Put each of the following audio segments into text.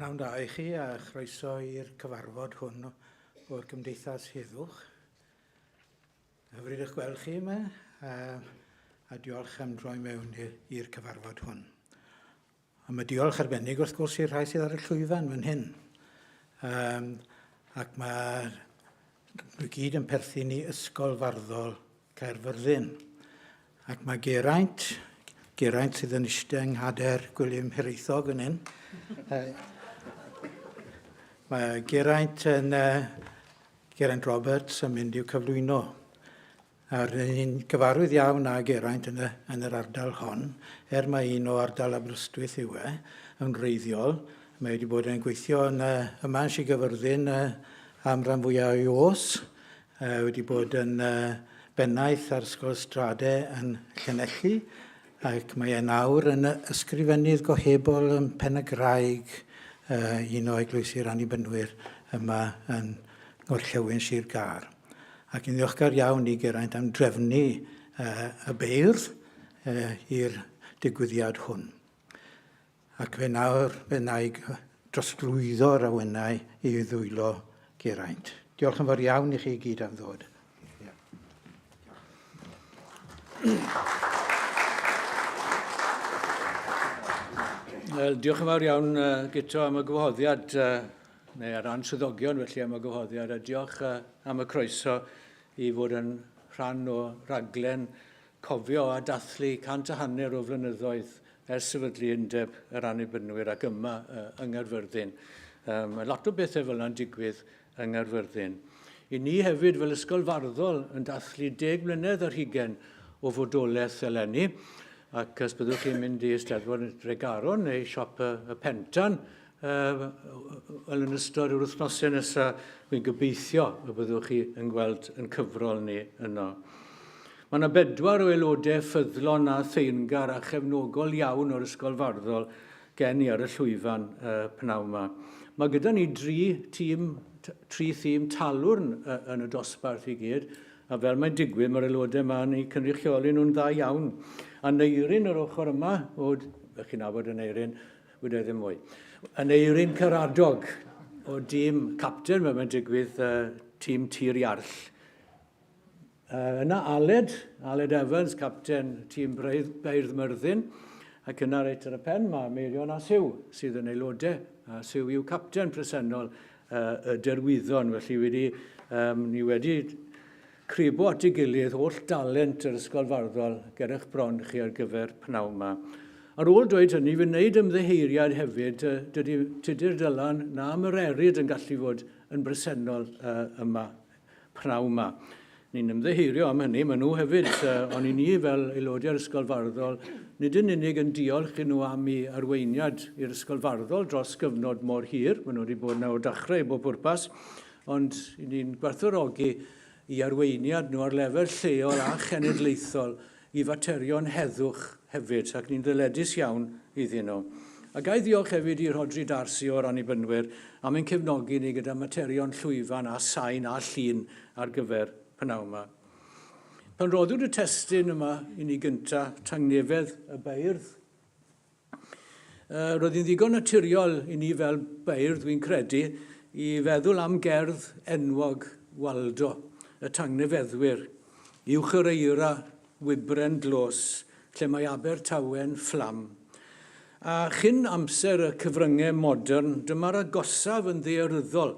Pnawn da i chi a chroeso i'r cyfarfod hwn o'r Gymdeithas Heddwch. Hyfryd eich gweld chi yma a, a diolch am droi mewn i'r cyfarfod hwn. A mae diolch arbennig wrth gwrs i'r rhai sydd ar y llwyfan fan hyn. Um, ac mae nhw gyd yn perthyn i Ysgol Farddol Caerfyrddin. Ac mae Geraint, Geraint sydd yn eistedd yng nghader Gwilym Hiraethog fan hyn. Mae Geraint yn uh, Geraint Roberts yn mynd i'w cyflwyno. A rydyn ni'n gyfarwydd iawn â Geraint yn, y, yn yr ardal hon, er mae un o ardal Aberystwyth yw e, yn wreiddiol. Mae wedi bod yn gweithio yn, uh, yma yn Sir Gyfyrddin uh, am ran fwyaf o'i oes. Wedi bod yn bennaeth ar Ysgol Strade yn Llanelli ac mae e nawr yn ysgrifennydd gohebol yn Pen-y-graig, un o eglwysi'r Annibynwyr yma yn ngorllewin Sir Gâr. Ac yn ddiolchgar iawn i Geraint am drefnu y beirdd i'r digwyddiad hwn. Ac fe nawr, fe wna i drosglwyddo'r awenau i ddwylo Geraint. Diolch yn fawr iawn i chi i gyd am ddod. Wel, diolch yn fawr iawn uh, Guto am y gwahoddiad, uh, neu ar ran swyddogion felly am y gwahoddiad, a diolch uh, am y croeso i fod yn rhan o raglen cofio a dathlu 150 o flynyddoedd ers sefydlu Undeb yr Annibynwyr ac yma yng Nghaerfyrddin. Um, mae lot o bethau fel yna'n digwydd yng Nghaerfyrddin. I ni hefyd fel Ysgol Farddol yn dathlu 10 mlynedd ar hugen o fodolaeth eleni, ac os byddwch chi'n mynd i Eisteddfod Dregaron neu siop y, y Pentan, uh, wel yn ystod yr wythnosau nesaf, dwi'n gobeithio y byddwch chi yn gweld yn cyfrol ni yno. Mae yna bedwar o aelodau ffyddlon a theyrngar a chefnogol iawn o'r Ysgol Farddol gen i ar y llwyfan uh, pnawn yma. Mae gyda ni dri tîm, tri thîm talwrn uh, yn y dosbarth i gyd, a fel mae'n digwydd, mae'r aelodau yma yn eu cynrychioli nhw'n dda iawn. A Neirin yr ochr yma, o, chi'n nabod y Neirin, wydai ddim mwy. Aneirin Caradog o dîm capten, fel mae'n digwydd, uh, tîm Tir Iarll. Uh, yna Aled, Aled Evans, capten tîm Beirdd Myrddin, ac yna reit ar y pen mae Meirion a Siw, sydd yn aelodau, a Siw yw capten presennol uh, y Derwyddon, felly wedi, um, ni wedi Cribo at ei gilydd holl dalent yr Ysgol Farddol ger eich bron chi ar gyfer pnawn 'ma. Ar ôl dweud hynny, fe wneud ymddiheuriad hefyd, dydy Tudur Dylan na Mererid yn gallu fod yn bresennol yma pnawn 'ma. Ni'n ymddiheurio am hynny, maen nhw hefyd, ond i ni fel aelodau'r Ysgol Farddol, nid yn unig yn diolch i nhw am eu arweiniad i'r Ysgol Farddol dros gyfnod mor hir, maen nhw wedi bod yna o'r dechrau i bob pwrpas, Ond i ni'n gwerthfawrogi i arweiniad nhw ar lefel lleol a chenedlaethol i faterion heddwch hefyd, ac ni'n ddyledus iawn iddyn nhw. A ga i ddiolch hefyd i Rhodri Darcy o'r Annibynwyr am ein cefnogi ni gyda materion llwyfan a sain a llun ar gyfer pnawn 'ma. Pan roddwyd y testun yma i ni gynta, Tangnefedd y Beirdd, Uh, roedd hi'n ddigon naturiol i ni fel beirdd, dwi'n credu, i feddwl am gerdd enwog Waldo, y tangnefeddwyr, uwch yr eira, wybren dlos, lle mae Abertawe'n fflam. A chyn amser y cyfryngau modern, dyma'r agosaf yn ddaearyddol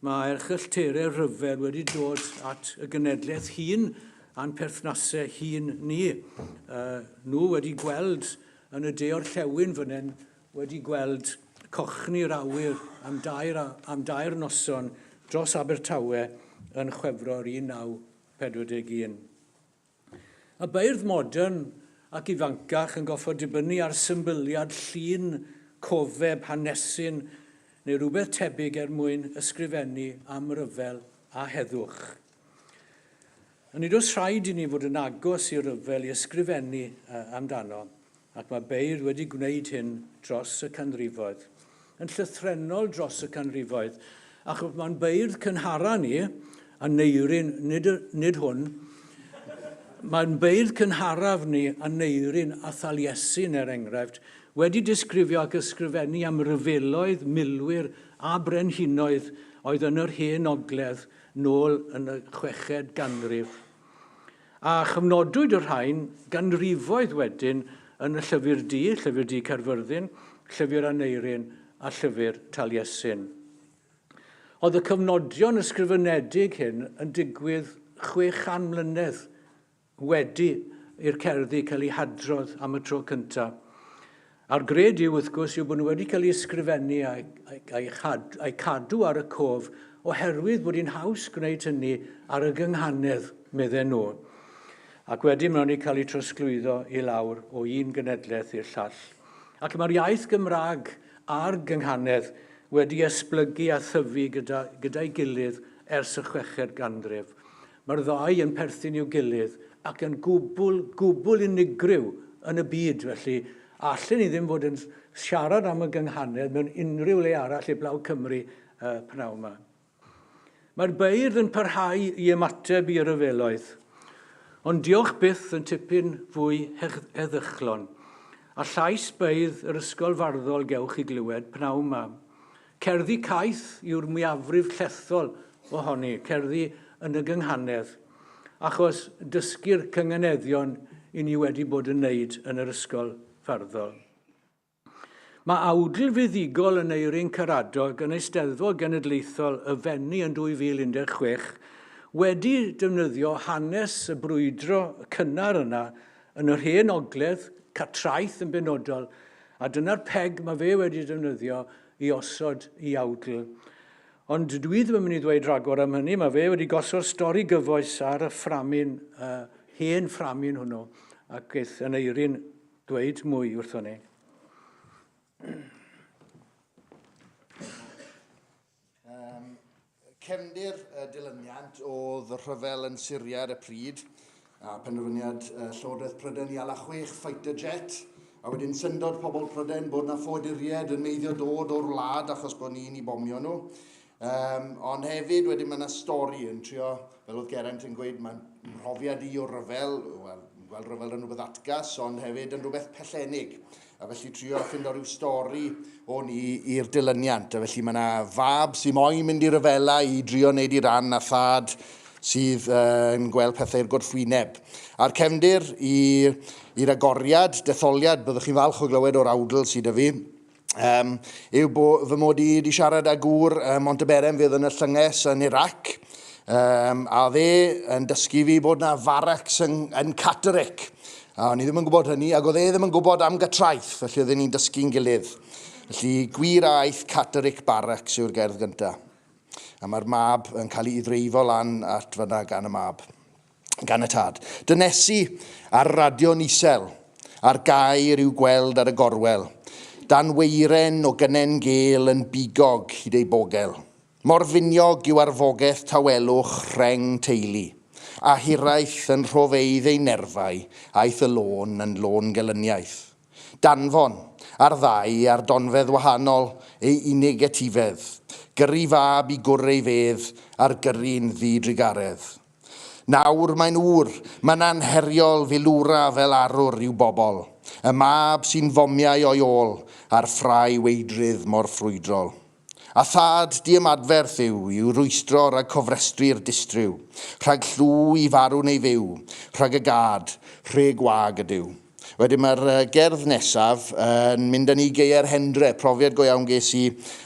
mae erchyllterau rhyfel wedi dod at y genedlaeth hŷn a'n perthnasau hŷn ni. Uh, nhw wedi gweld yn y de-orllewin fan hyn wedi gweld cochni'r awyr am dair, am dair noson dros Abertawe yn Chwefror 1941. A beirdd modern ac ifancach yn goffod dibynnu ar symbyliad llun, cofeb, hanesyn neu rhywbeth tebyg er mwyn ysgrifennu am ryfel a heddwch. Ond nid oes rhaid i ni fod yn agos i ryfel i ysgrifennu amdano, ac mae beirdd wedi gwneud hyn dros y canrifoedd. Yn llythrennol dros y canrifoedd, achos mae'n beirdd cynhara ni, Aneirin, nid, nid hwn, mae'n beirdd cynharaf ni, Aneirin a Thaliesin er enghraifft, wedi disgrifio ac ysgrifennu am ryfeloedd, milwyr a brenhinoedd oedd yn yr hen ogledd nôl yn y chweched ganrif. A chyfnodwyd y rhain ganrifoedd wedyn yn y Llyfr Du, Llyfr Du Caerfyrddin, Llyfr Aneurin a Llyfr Taliesin. Oedd y cyfnodion ysgrifenedig hyn yn digwydd 600 mlynedd wedi i'r cerddi cael eu hadrodd am y tro cyntaf. A'r gred yw, wrth gwrs, yw bod nhw wedi cael eu ysgrifennu a'u cadw ar y cof oherwydd bod hi'n haws gwneud hynny ar y gynghanedd, medden nhw. Ac wedyn maen nhw wedi cael eu trosglwyddo i lawr o un genedlaeth i'r llall. Ac mae'r iaith Gymraeg a'r gynghanedd wedi esblygu a thyfu gyda, gyda'i gilydd ers y chweched ganrif. Mae'r ddau yn perthyn i'w gilydd ac yn gwbl, gwbl unigryw yn y byd, felly allen ni ddim fod yn siarad am y gynghanedd mewn unrhyw le arall heblaw Cymru uh, pnawn yma. Mae'r beirdd yn parhau i ymateb i ryfeloedd, ond diolch byth yn tipyn fwy heddychlon. A llais beirdd yr ysgol farddol gewch chi glywed pnawn 'ma. Cerddi caeth yw'r mwyafrif llethol ohoni, cerddi yn y gynghanedd, achos dysgu'r cynganeddion i ni wedi bod yn wneud yn yr ysgol farddol. Mae awdl fuddugol Aneurin Caradog yn Eisteddfod Genedlaethol y Fenni yn 2016 wedi defnyddio hanes y brwydro cynnar yna yn yr hen ogledd, Catraeth yn benodol, a dyna'r peg mae fe wedi defnyddio i osod i awdl. Ond dwi ddim yn mynd i ddweud rhagor am hynny, mae fe wedi gosod stori gyfoes ar y fframyn, uh, hen fframyn hwnnw, ac geith Aneurin dweud mwy wrthon ni. Um, cefndir y dilyniant oedd y rhyfel yn Syria ar y pryd, a penderfyniad uh, Llywodraeth Prydain i ala chwech fighter jet, a wedyn syndod pobl Prydain bod na ffoaduriaid yn meiddio dod o'r wlad achos bod ni'n i bomio nhw. Um, ond hefyd, wedyn mae yna stori yn trio, fel oedd Geraint yn gweud, mae'n mhrofiad i o ryfel, wel, gweld rhyfel yn rhywbeth atgas, ond hefyd yn rhywbeth pellenig. A felly trio ffindo rhyw stori o'n i i'r dilyniant. A felly mae yna fab sy'n moyn mynd i ryfela i drio wneud i ran a thad sydd uh, yn gweld pethau i'r gwrthwyneb. A'r cefndir i'r agoriad, detholiad, byddwch chi'n falch o glywed o'r awdl sydd 'da fi, um, yw bo, fy mod i wedi siarad â gŵr um, Monteberem fydd yn y llynges yn Iraq, um, a fe yn dysgu fi bod na faracs yn, yn Catterick. A o'n i ddim yn gwybod hynny, ac oedd e ddim yn gwybod am Gatraeth, felly oedden ni'n dysgu'n gilydd. Felly, gwir aeth Catterick Barracks yw'r gerdd gyntaf. A mae'r mab yn cael ei ddreifo lan at fyna gan y mab. gan y tad. Dynesu ar radio'n isel, a'r gair i'w gweld ar y gorwel, dan weiren o gynnen gêl yn bigog hyd ei bogel. Mor finiog yw arfogaeth tawelwch rheng teulu, a hiraeth yn rhofeydd ei nerfau, aeth y lôn yn lôn gelyniaeth. Danfon, a'r ddau ar donfedd wahanol, ei unig etifedd. Gyrru fab i gwr ei fedd, a'r gyrru'n ddi-drugaredd. Nawr mae'n ŵr, mae'n anheriol filwra fel arwr i'w bobl, y mab sy'n fomiau o'i ôl, a'r ffrae weidrydd mor ffrwydrol. A thad diymadferth yw i'w rwystro rhag cofrestru'r distryw, rhag llw i farw neu fyw, rhag y gad, rheg wag ydyw. Wedyn mae'r gerdd nesaf yn mynd â ni i Gaeau'r Hendre, profiad go iawn ges i,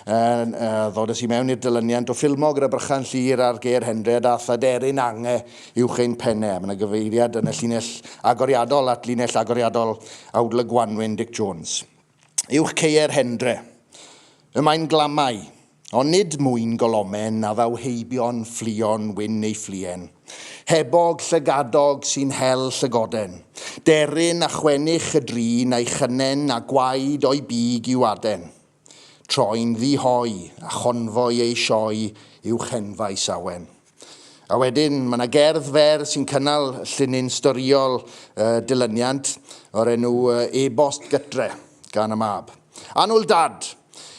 ddodes i mewn i'r dilyniant o ffilmo gyda Brychan Llyr ar Gaeau'r Hendre a dath aderyn ange uwch ein pennau. Mae yna gyfeiriad yn y llinell agoriadol at linell agoriadol Awdl y Gwanwyn Dic Jones. Uwch Caeau'r Hendre. Y mae'n glamau. Ond nid mwyn golomen a ddaw heibio'n fflio'n wyn ei fflien. Hebog llygadog sy'n hel llygoden. Deryn a chwennych y drin a'i chynnen a gwaed o'i big i'w aden. Troi'n ddi-hoi a chonfoi ei sioe i'w chenfaes awen. A wedyn, mae yna gerdd fer sy'n cynnal llinyn storïol uh, dilyniant o'r enw uh, E-bost Gytre gan y mab. Annwyl dad,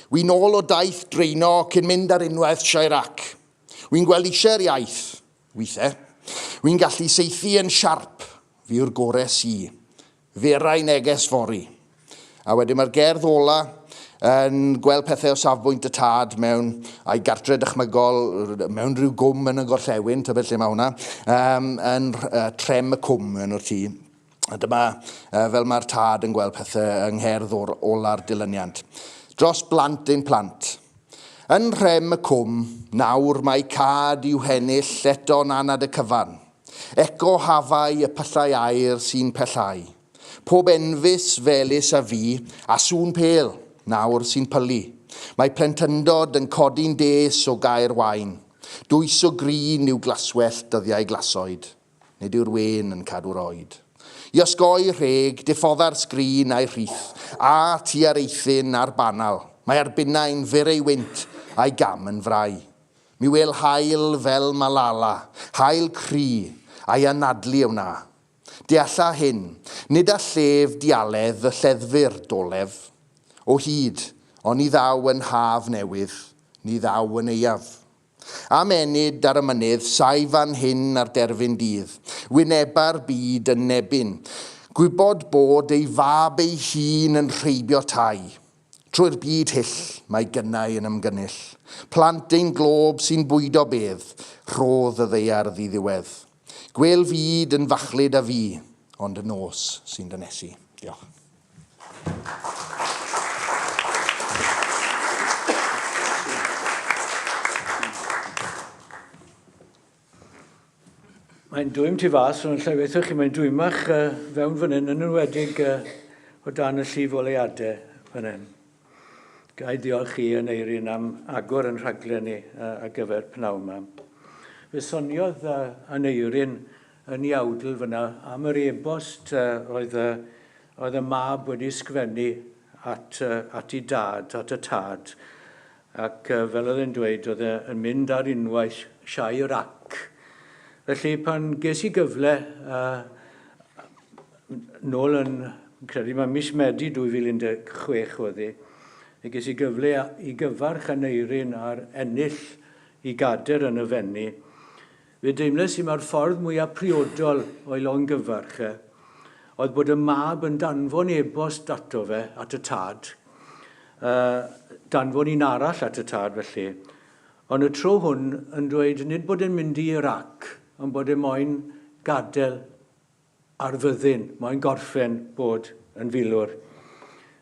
wi nôl o daith dreino cyn mynd ar unwaith Chirac. Wi'n gweld eisiau'r iaith, weithiau. Wi'n gallu saethu yn siarp, fi yw'r gore si. Ferai neges fory. A wedyn mae'r gerdd ola yn gweld pethau o safbwynt y tad mewn a'i gartre dychmygol, mewn rhyw gwm yn y gorllewin, tybed lle mae hwnna, um, yn uh, Trem y Cwm yn o'r tŷ. A dyma uh, fel mae'r tad yn gweld pethau yng ngherdd o'r ola'r dilyniant. Dros blant ein plant. Yn nhrem y cwm, nawr mae cad i'w hennill eto'n anad y cyfan. Eco hafau y pyllau aer sy'n pellhau. Pob enfys felys a fu, a sŵn pêl, nawr sy'n pylu. Mae plentyndod yn codi'n des o gaer wain. Dwys o grin yw glaswellt dyddiau glasoed. Nid yw'r wên yn cadw'r oed. I osgoi rheg, diffodda'r sgrin a'i rhith, a tua'r eithin a'r banal. Mae ar binnau'n fyr ei wynt, a'i gam yn frau. Mi wel haul fel Malala, haul cry, a'i anadlu a wna. Dealla hyn, nid â llef dialedd y lleddfir dolef. O hyd, ond ni ddaw yn haf newydd, ni ddaw yn aeaf. Am ennyd ar y mynydd, saif fan hyn ar derfyn dydd. Wyneba'r byd yn nebyn. Gwybod bod ei fab ei hun yn rheibio tai. Trwy'r byd hyll mae gynnau yn ymgynnull. Plant ein glôb sy'n bwydo bedd, rhodd y ddaear ddiddiwedd. Gwêl fyd yn fachlud a fi, ond y nos sy'n dynesu. Diolch. Mae'n dwym tu fas, ond allai weithio chi, mae'n dwymach uh, fewn fan hyn, yn enwedig uh, o dan y llif oleuadau fan hyn. Ga i ddiolch i Aneirin am agor yn rhaglen ni uh, ar gyfer pnawn yma. Fe soniodd uh, Aneirin yn ei awdl fyna am yr e-bost uh, oedd, uh, oedd y mab wedi sgrifennu at, uh, at ei dad, at y tad. Ac uh, fel oedd e'n dweud, oedd e'n mynd ar unwaith siai rac. Felly pan ges i gyfle uh, nôl yn, credu mae mis Medi 2016 oedd hi, fe ges i gyfle i gyfarch Aneirin ar ennill i gader yn y Fenni. Fe deimles i mai'r ffordd mwyaf priodol o'i longyfarch e oedd bod y mab yn danfon e-bost ato fe, at y tad, uh, danfon un arall at y tad felly, ond y tro hwn yn dweud nid bod e'n mynd i Iraq, ond bod e moyn gadael ar fyddin, moyn gorffen bod yn filwr.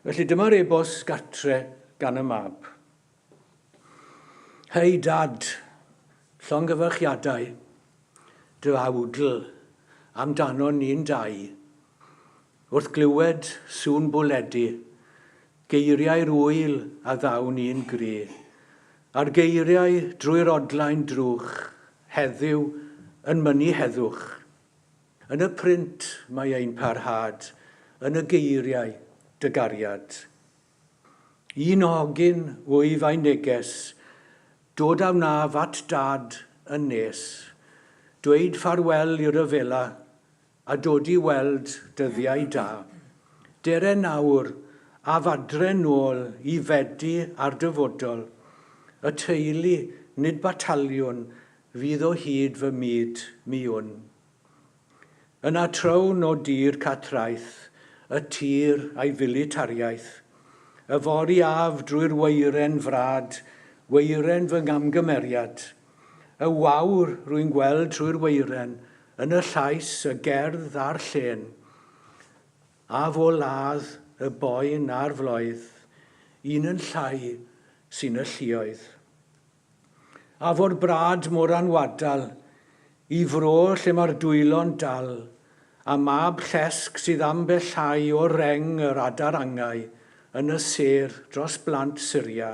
Felly dyma'r e-bost gatre gan y mab. Hei Dad, llongyfarchiadau, dy awdl amdanon ni'n dau. Wrth glywed sŵn bwledi, geiriau'r ŵyl a ddawn i'n gry. A'r geiriau drwy'r odlau'n drwch, heddiw yn mynnu heddwch. Yn y print mae ein parhad, yn y geiriau dy gariad. Un hogyn wyf a'i neges, dod a wnaf at dad yn nes, dweud ffarwel i ryfela, a dod i weld dyddiau da. Dere nawr, af adre nôl i fedi ar dyfodol. Y teulu, nid bataliwn, Fydd o hyd fy myd, mi wn. Yna trown o dir Catraeth, y tir a'i filitariaeth. Yfory af drwy'r weiren frad, weiren fy ngamgymeriad. Y wawr rwy'n gweld trwy'r weiren, yn y llais, y gerdd a'r llên. A fo ladd y boen a'r floedd, un yn llai sy'n y lluoedd. A fo'r brad mor anwadal, I fro lle mae'r dwylo'n dal, A mab llesg sydd am bellhau O reng yr adar angau, Yn y sêr dros blant Syria,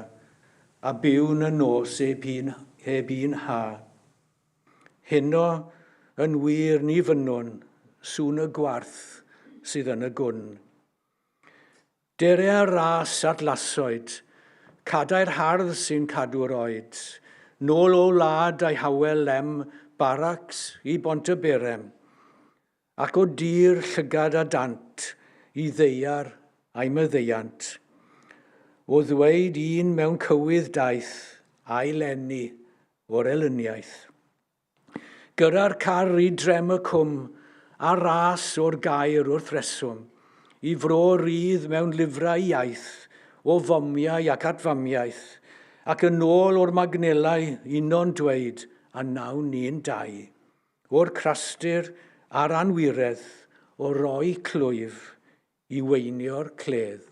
A byw'n y nos heb un, heb un ha. Heno, yn wir, ni fynnwn Sŵn y gwarth sydd yn y gwn. Dere ar ras at lasoed, Cadair hardd sy'n cadw'r oed, Nôl o wlad a'i hawel lem, Baracs i Bont-y-berem, Ac o dir llygad a dant, I ddaear a'i maddeuant. O ddweud un mewn cywydd daeth, A'i leni o'r elyniaeth. Gyrra'r car i drem y cwm, a ras o'r gair wrth reswm, i fro rydd mewn lyfrau iaith, o fomiau ac atfamiaeth, ac yn ôl o'r magnelau uno'n dweud, a nawn ni'n dau. O'r crastir a'r anwiredd, o roi clwyf i weinio'r cledd.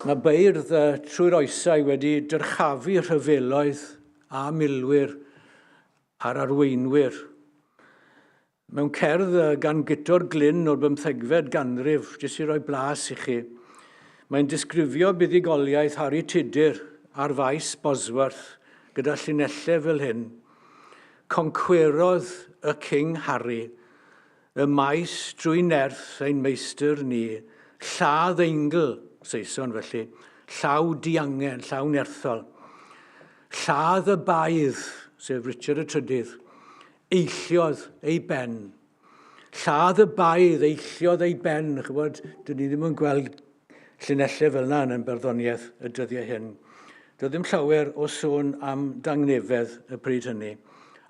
Mae beirdd trwy'r oesau wedi dyrchafu rhyfeloedd a milwyr a'r arweinwyr. Mewn cerdd gan Guto'r Glyn o'r bymthegfed ganrif, jyst i roi blas i chi, mae'n disgrifio buddugoliaeth Harri Tudur ar faes Bosworth gyda llinellau fel hyn. Concwerodd y King Harry y maes drwy nerth ein meistr ni, lladd Eingl, Saeson felly, llaw diangen, llaw nerthol. Lladd y baedd, sef Richard y Trydydd, eilliodd ei ben. Lladd y baedd, eilliodd ei ben, chybod, dyn ni ddim yn gweld llinellau fel yna yn barddoniaeth y dyddiau hyn. Doedd ddim llawer o sôn am dangnefedd y pryd hynny.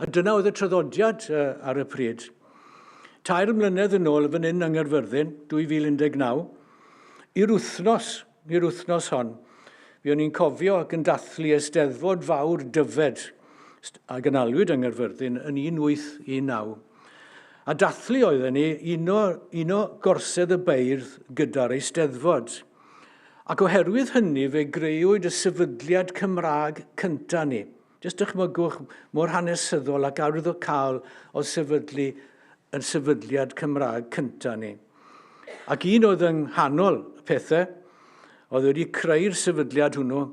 A dyna oedd y traddodiad ar y pryd. 3 mlynedd yn ôl fan hyn yng Nghaerfyrddin, 2019, i'r wythnos, i'r wythnos hon, fi o'n i'n cofio ac yn dathlu Eisteddfod Fawr Dyfed a gynaliwyd yng Nghaerfyrddin yn 1819. A dathlu oedden ni uno, uno Gorsedd y Beirdd gyda'r Eisteddfod. Ac oherwydd hynny fe greuwyd y sefydliad Cymraeg cynta ni. Jyst dychmygwch mor hanesyddol ac arwyddocaol oedd sefydlu yn sefydliad Cymraeg cynta ni. Ac un oedd yng nghanol y pethau, oedd wedi creu'r sefydliad hwnnw,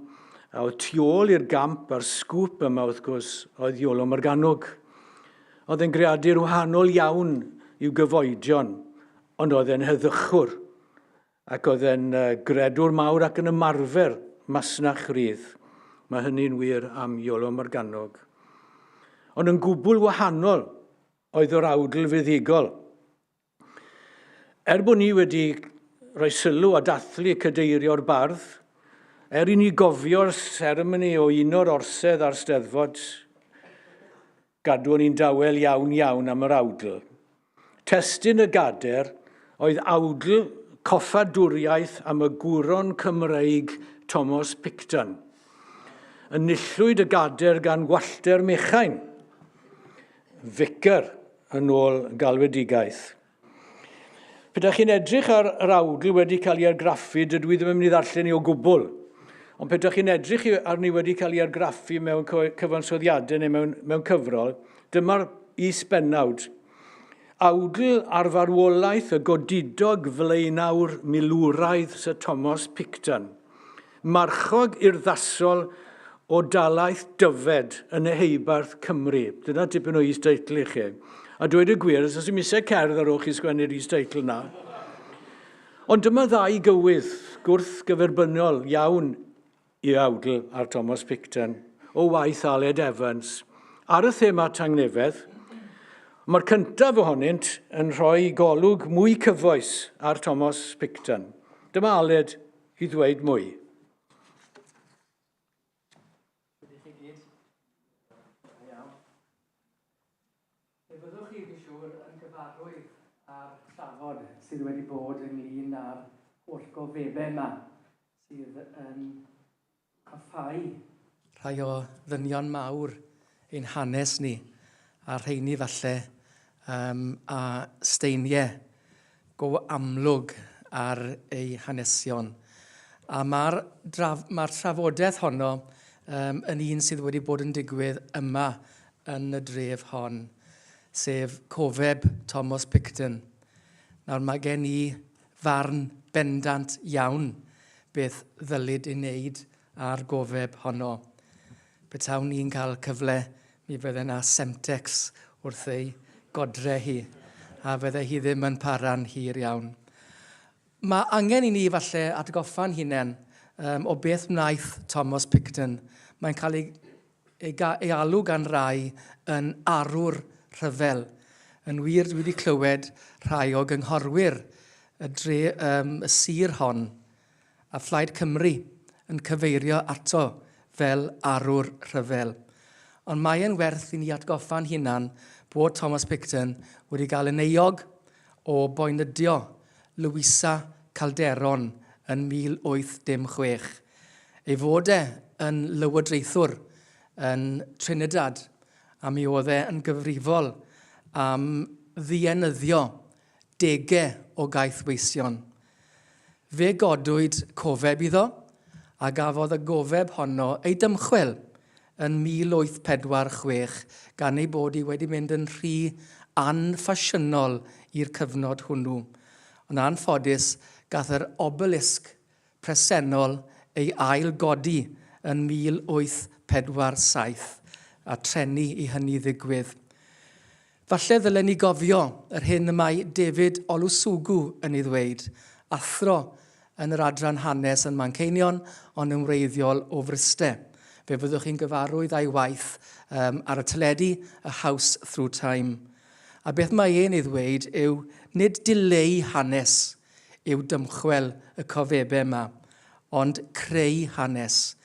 a oedd tu ôl i'r gamp a'r sgŵp yma wrth gwrs, oedd Iolo Morgannwg. Oedd e'n greadur wahanol iawn i'w gyfoedion, ond oedd e'n heddychwr, ac oedd e'n gredwr mawr ac yn ymarfer masnach rydd. Mae hynny'n wir am Iolo Morgannwg. Ond yn gwbl wahanol oedd yr awdl fuddugol. Er bod ni wedi rhoi sylw a dathlu cadeirio'r bardd, er i ni gofio'r seremoni o uno'r orsedd a'r steddfod, gadwon ni'n dawel iawn iawn am yr awdl. Testun y gader oedd awdl coffadwriaeth am y gwron Cymreig Thomas Picton. Enillwyd y gader gan Walter Mechain, ficer yn ôl galwedigaeth. Pe da chi'n edrych ar yr awdl wedi cael ei argraffu, dydw i ddim yn mynd i ddarllen i o gwbl. Ond pe da chi'n edrych arni wedi cael ei argraffu mewn cyfansoddiadau neu mewn, mewn cyfrol, dyma'r is-bennawd. Awdl ar farwolaeth y godidog flaenawr milwraidd Sir Thomas Picton. Marchog urddasol o dalaith Dyfed yn Neheubarth Cymru. Dyna tipyn o is-deitl i chi. A dweud y gwir, os ydym eisiau cerdd ar ôl chi sgwennu'r is-deitl na. Ond dyma ddau gywydd gwrthgyferbyniol iawn i awdl ar Thomas Picton o waith Aled Evans. Ar y thema tangnefedd, mae'r cyntaf ohonynt yn rhoi golwg mwy cyfoes ar Thomas Picton. Dyma Aled i ddweud mwy. Ydych chi gyd? Da iawn. Fe fyddwch chi, fi siŵr, yn gyfarwydd â'r trafod sydd wedi bod ynglyn â'r holl gofebau yma sydd yn coffáu rhai o ddynion mawr ein hanes ni, a'r rheini falle um, a steiniau go amlwg ar eu hanesion. A mae'r mae trafodaeth honno um, yn un sydd wedi bod yn digwydd yma yn y dref hon, sef cofeb Thomas Picton. Nawr mae gen i farn bendant iawn beth ddylid ei wneud â'r gofeb honno. Petawn i'n cael cyfle, mi fydde 'na Semtex wrth ei godre hi, a fydde hi ddim yn para'n hir iawn. Mae angen i ni falle atgoffa'n hunain um, o beth wnaeth Thomas Picton. Mae'n cael ei, ei, ei alw gan rai yn arwr rhyfel. Yn wir, dwi wedi clywed rhai o gynghorwyr y, dre, um, y sir hon a Phlaid Cymru yn cyfeirio ato fel arwr rhyfel. Ond mae e'n werth i ni atgoffa'n hunan bod Thomas Picton wedi cael yn euog o boenydio Luisa Calderon yn 1816. Ei fod e yn lywodraethwr yn Trinidad a mi oedd e yn gyfrifol am ddienyddio degau o gaethweision. Fe godwyd cofeb iddo, a gafodd y gofeb honno ei dymchwel yn 1846 gan ei bod hi wedi mynd yn rhy anffasiynol i'r cyfnod hwnnw. Ond anffodus, gath yr obelisg presennol ei ail-godi yn 1847, a treni i hynny ddigwydd. Falle ddylen ni gofio yr hyn y mae David Olusogu yn ei ddweud, athro yn yr adran hanes yn Manceinion ond yn wreiddiol o Fryste. Fe fyddwch chi'n gyfarwydd â'i waith um, ar y teledu, A House Through Time. A beth mae e'n ei ddweud yw nid dileu hanes yw dymchwel y cofebau yma, ond creu hanes.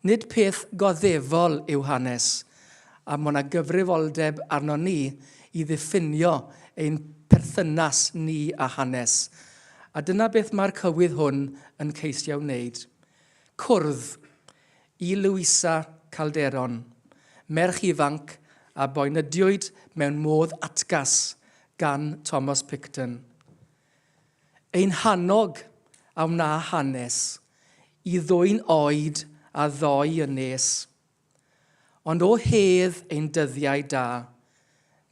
Nid peth goddefol yw hanes, a mae 'na gyfrifoldeb arnon ni i ddiffinio ein perthynas ni â hanes. A dyna beth mae'r cywydd hwn yn ceisio wneud. Cwrdd i Luisa Calderon, merch ifanc a boenydiwyd mewn modd atgas gan Thomas Picton. Ein hannog a wna hanes i ddwyn oed a ddoi yn nes. Ond o hedd ein dyddiau da,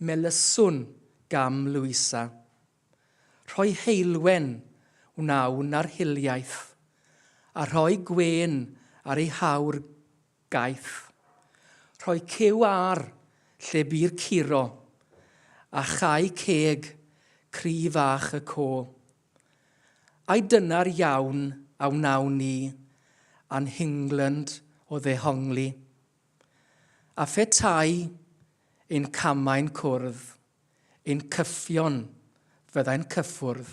melyswn gam Louisa. Rhoi heulwen wnawn ar hiliaeth, a rhoi gwên ar ei hawr gaeth. Rhoi cyw ar lle bu'r curo, a chau ceg cri fach y co. Ai dyna'r iawn a wnawn ni a'n Hingland o ddehongli? A phetai ein camau'n cwrdd, ein cyffion fyddai'n cyffwrdd.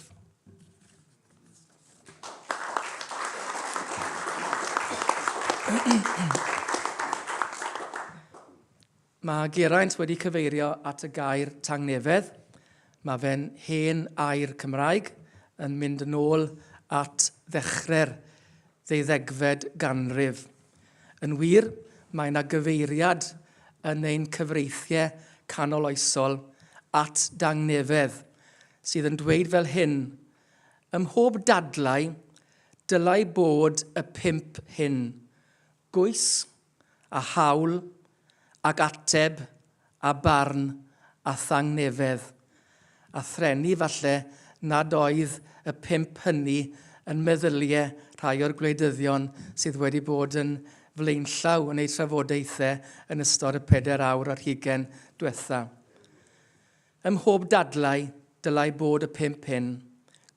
Mae Geraint wedi cyfeirio at y gair tangnefedd. Mae fe'n hen air Cymraeg yn mynd yn ôl at ddechrau'r ddeuddegfed ganrif. Yn wir, mae yna gyfeiriad yn ein cyfreithiau canoloesol at dangnefedd, sydd yn dweud fel hyn, Ym mhob dadlau, dylai bod y pump hyn, gwys, a hawl, ac ateb, a barn, a thangnefedd. A threni, falle, nad oedd y pump hynny yn meddyliau rhai o'r gwleidyddion sydd wedi bod yn flaenllaw yn eu trafodaethau yn ystod y pedair awr ar hugain dwetha. Ym mhob dadlau, dylai bod y pump hyn,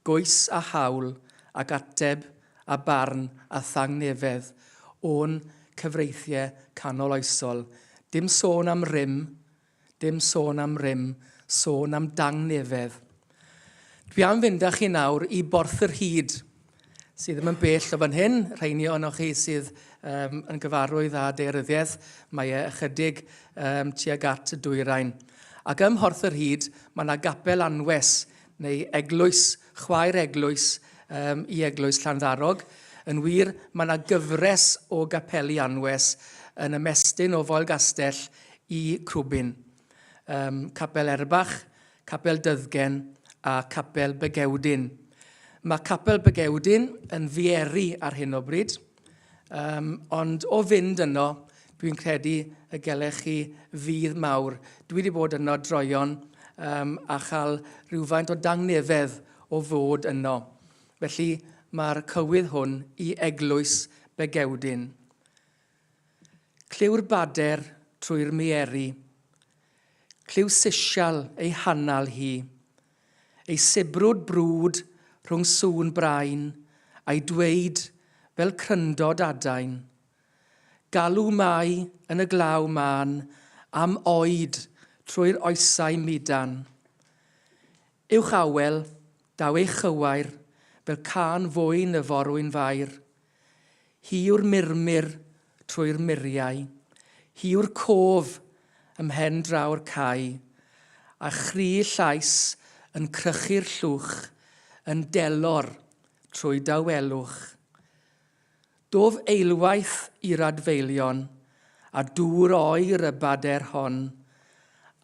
goes a hawl, ac ateb, a barn, a thangnefedd, o'n cyfreithiau canol oesol. Dim sôn am rym, dim sôn am rym, sôn am dangnefedd. Dwi am fynd â chi nawr i Borth yr Hyd, sydd ddim yn bell o fan hyn. Rheini ohonoch chi sydd um, yn gyfarwydd â daearyddiaeth, mae e ychydig um, tuag at y dwyrain. Ac ym Mhorth yr Hyd, mae yna gapel anwes, neu eglwys, chwaer eglwys um, i eglwys Llanddarog. Yn wir, mae yna gyfres o gapeli anwes yn ymestyn o Foelgastell i Crwbin. Um, Capel Erbach, Capel Dyddgen a Capel Begewdin. Mae Capel Begewdin yn fieri ar hyn o bryd, um, ond o fynd yno, dwi'n credu y gelech chi fydd mawr. Dwi wedi bod yno droion um, a chael rhywfaint o dangnefedd o fod yno. Felly mae'r cywydd hwn i eglwys Begewdin. Clyw'r bader trwy'r mieri. Clyw sisial ei hanal hi. Ei sibrwd brwd rhwng sŵn brain a'i dweud fel cryndod adain. Galw mae yn y glaw mân am oed trwy'r oesau mudan. Uwch awel, daw ei chywair fel cân fwyn y forwyn fair. Hi yw'r murmur trwy'r muriau. Hi yw'r cof ym mhen draw'r cae, a chri llais yn crychu'r llwch, yn delor trwy dawelwch. Dof eilwaith i'r adfeilion, a dŵr oer y bader hon,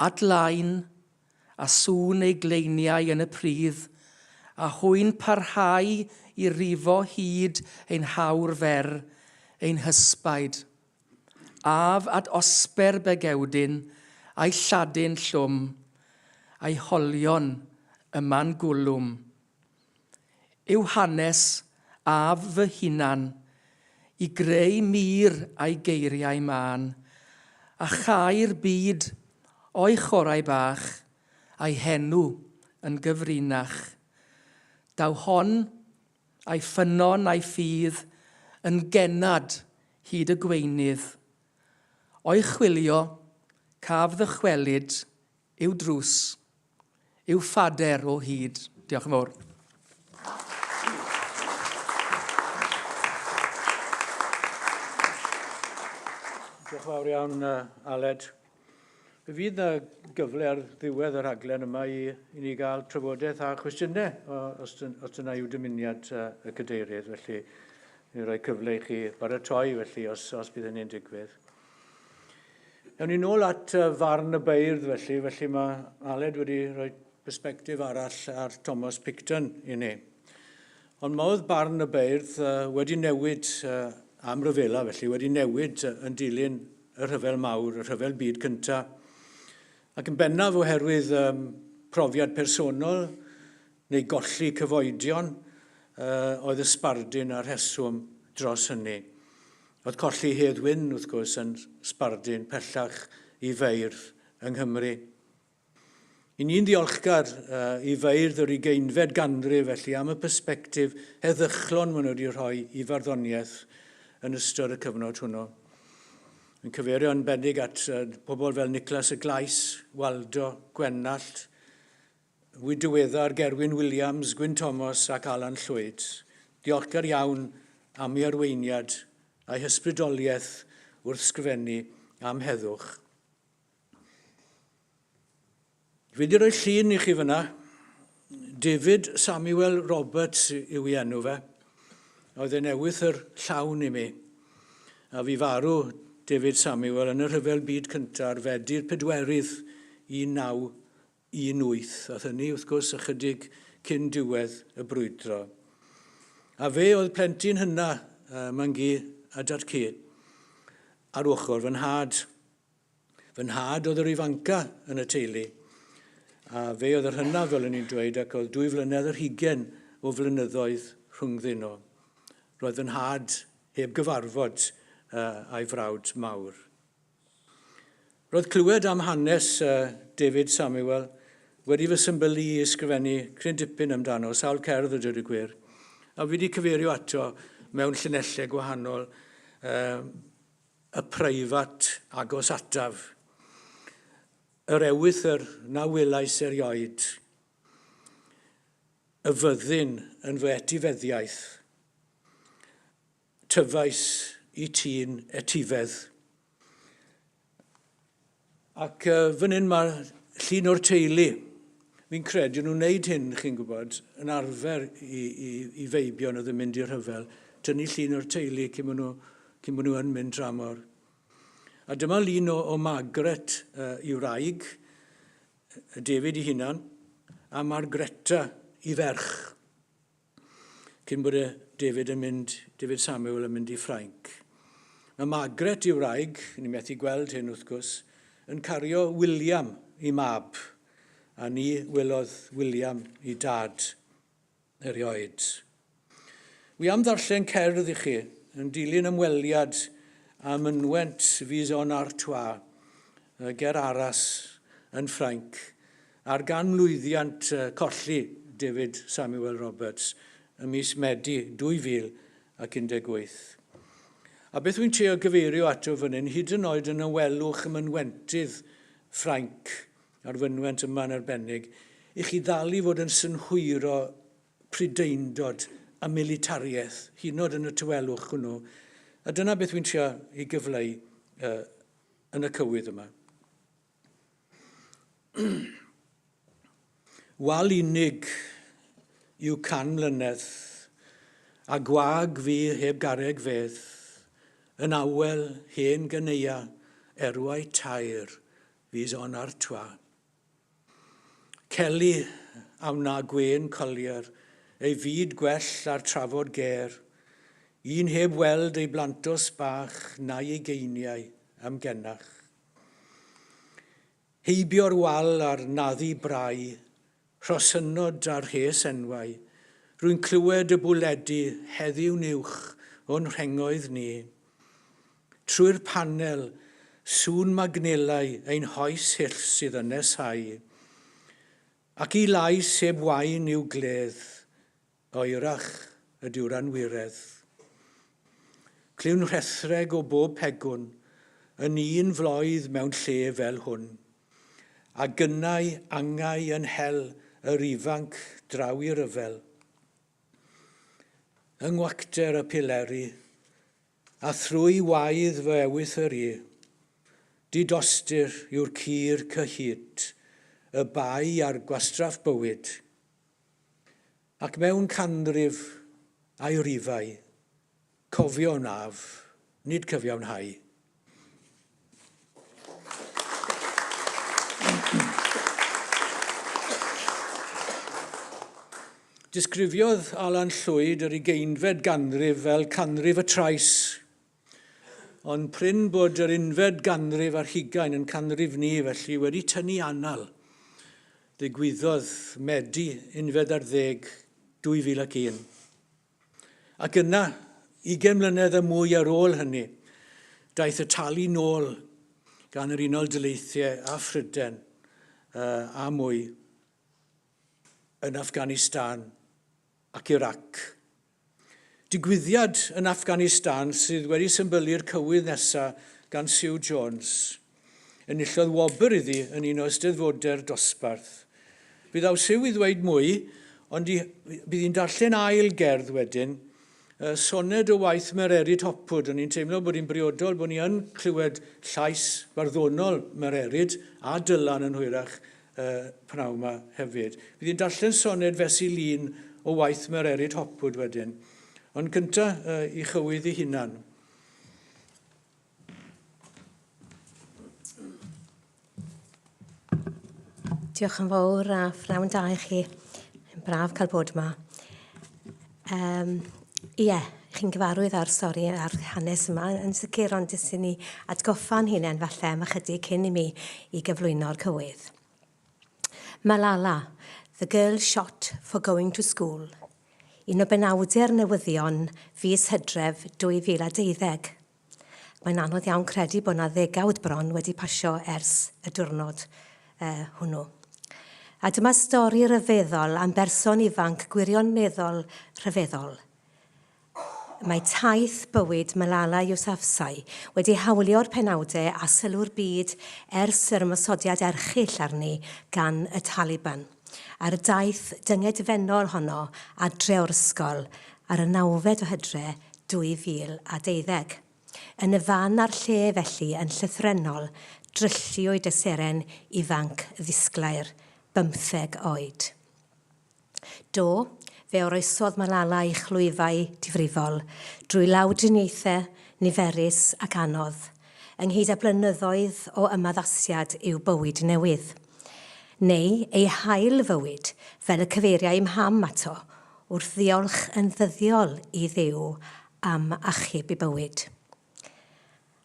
at lain, a sŵn ei gleiniau yn y pridd, a hwy'n parhau i rifo hyd ein hawr fer, ein hysbaid. Af at Osber Begewdin, a'i Lladin llwm, a'i holion yma'n gwlwm. Yw hanes af fy hunan, i greu mur a'i geiriau mân, a chau'r byd o'i chorau bach, a'i henw yn gyfrinach. Daw hon, a'i ffynnon a'i ffydd, yn gennad hyd y gweinydd. O'i chwilio, caf ddychwelyd i'w drws, i'w phader o hyd. Diolch yn fawr. Diolch yn fawr iawn, Aled. Fe fydd yna gyfle ar ddiwedd y rhaglen yma i, i ni gael trafodaeth a chwestiynau, os, dyn, os dyna yw dymuniad y cadeirydd. Felly, i roi cyfle i chi baratoi felly os, os bydd hynny'n digwydd. Ewn ni nôl at farn y beirdd felly, felly mae Aled wedi rhoi persbectif arall ar Thomas Picton i ni. Ond mae oedd barn y beirdd wedi newid am ryfela felly, wedi newid yn dilyn y rhyfel mawr, y rhyfel byd cyntaf. Ac yn bennaf oherwydd um, profiad personol neu golli cyfoedion uh, oedd y sbardun a'r rheswm dros hynny. Oedd colli Hedd Wyn, wrth gwrs, yn sbardun pellach i feirdd yng Nghymru. I ni'n ddiolchgar uh, i feirdd yr ugeinfed ganrif felly am y persbectif heddychlon maen nhw wedi rhoi i farddoniaeth yn ystod y cyfnod hwnnw. Yn cyfeirio yn bennig at uh, pobl fel Niclas y Glais, Waldo, Gwenallt, Fwy diweddar, Gerwyn Wiliams, Gwyn Thomas ac Alan Llwyd. Diolchgar iawn am ei arweiniad a'i hysbrydoliaeth wrth sgrifennu am heddwch. Fi wedi rhoi llun i chi fyna. David Samuel Roberts yw ei enw fe. Oedd e'n ewythr llawn i mi. A fi farw David Samuel yn y Rhyfel Byd Cyntaf ar Fedi'r pedwerydd 19 18, a hynny, wrth gwrs, ychydig cyn diwedd y brwydro. A fe oedd plentyn hynna, uh, Mangu a Dad-cu, ar ochr fy nhad. Fy nhad oedd yr ifanca yn y teulu, a fe oedd yr hynaf, fel o'n i'n dweud, ac oedd dwy flynedd ar hugen o flynyddoedd rhyngddyn nhw. Roedd fy nhad heb gyfarfod uh, a'i frawd mawr. Roedd clywed am hanes David Samuel wedi fy symbylu i ysgrifennu cryn dipyn amdano, sawl cerdd a dweud y gwir, a fi wedi cyfeirio ato mewn llinellau gwahanol, y preifat agos ataf, yr ewythr na welais erioed, y fyddin yn fy etifeddiaeth. Tyfais i ti'n etifedd. Ac uh, fan hyn mae llun o'r teulu. Fi'n credu nhw'n wneud hyn, chi'n gwybod, yn arfer i, i, i feibion oedd yn mynd i'r rhyfel, tynnu llun o'r teulu cyn bod nhw, cyn bod nhw yn mynd dramor. A dyma lun o, o Margaret uh, i wraig, David i hunan, a Margreta i ferch. Cyn bod David yn mynd, David Samuel yn mynd i Ffrainc. Mae Margaret i wraig, ni methu gweld hyn wrth gwrs, yn cario William i mab, a ni welodd William i dad erioed. Wi am ddarllen cerdd i chi yn dilyn ymweliad â mynwent Vison Artois ger Arras yn Ffrainc Ar ganmlwyddiant colli David Samuel Roberts ym mis Medi 2018. A beth wy'n trio gyfeirio ato fan hyn, hyd yn oed yn awelwch y mynwentydd Ffrainc, a'r fynwent yma yn arbennig, i chi ddal i fod yn synhwyro Prydeindod a militariaeth, hyd yn oed yn y tawelwch hwnnw. A dyna beth wy'n trio i gyfleu uh, yn y cywydd yma. Wal unig yw can mlynedd, a gwag fi heb garreg fedd, yn awel hen gyneia erwau tair fis on ar twa. Celi a wna gwên Collier, ei fyd gwell a'r trafod ger, un heb weld ei blantos bach na'i ugeiniau amgenach. Heibio'r wal a'r naddu brau, rhosynod a'r rhes enwau, rwy'n clywed y bwledi heddiw'n uwch o'n rhengoedd ni. Trwy'r panel, sŵn magnelau ein hoes hyll sydd yn neshau. Ac i lais heb waen i'w gledd, Oerach ydyw'r anwiredd. Clywn rhethreg o bob pegwn, yn un floedd mewn lle fel hwn. A gynnau angau yn hel yr ifanc draw i ryfel. Yng ngwacter y pileri, a thrwy waedd fy ewythr i, didostur yw'r cur cyhyd, y bai a'r gwastraff bywyd. Ac mewn canrif a'i rifau, cofio wnaf, nid cyfiawnhau. Disgrifiodd Alan Llwyd yr ugeinfed ganrif fel canrif y trais. Ond prin bod yr unfed ganrif ar hugain yn canrif ni felly wedi tynnu anal Ddigwyddodd Medi unfed ar ddeg 2001. Ac yna, ugain mlynedd a mwy ar ôl hynny, daeth y talu nôl gan yr Unol Daleithiau a Phryden uh, a mwy yn Afghanistan ac Iraq. Digwyddiad yn Afghanistan sydd wedi symbylu'r cywydd nesa gan Sue Jones. Enillodd wobr iddi yn un o eisteddfodau'r dosbarth. Fe ddaw Sue i ddweud mwy, ond i, bydd hi'n darllen ail gerdd wedyn, soned o waith Mererid Hopwood. O'n i'n teimlo bod hi'n briodol bod ni yn clywed llais barddonol Mererid a Dylan yn hwyrach pnawn 'ma hefyd. Bydd hi'n darllen soned fesul un o waith Mererid Hopwood wedyn. Ond gynta uh, i chywydd ei hunan. Diolch yn fawr a phnawn da i chi. Yn braf cael bod yma. Um, ie, yeah, chi'n gyfarwydd â'r stori a'r hanes yma yn sicr, ond jyst i ni atgoffa'n hunain falle am ychydig cyn i mi i gyflwyno'r cywydd. Malala, the girl shot for going to school. Un o benawdau'r newyddion fis Hydref 2012. Mae'n anodd iawn credu bod 'na ddegawd bron wedi pasio ers y diwrnod uh, hwnnw. A dyma stori ryfeddol am berson ifanc gwirioneddol rhyfeddol. Mae taith bywyd Malala Yousafzai wedi hawlio'r penawdau a sylw'r byd ers yr ymosodiad erchyll arni gan y Taliban. Ar y daith dyngedfennol honno adre o'r ysgol ar y nawfed o Hydre 2012. Yn y fan a'r lle felly yn llythrennol drylliwyd y seren ifanc ddisglair, bymtheg oed. Do, fe oroesodd Malala ei chlwyfau difrifol drwy lawdriniaethau niferus ac anodd, ynghyd â blynyddoedd o ymaddasiad i'w bywyd newydd. Neu ei hail fywyd, fel y cyfeiriai mham ato, wrth ddiolch yn ddyddiol i Dduw am achub ei bywyd.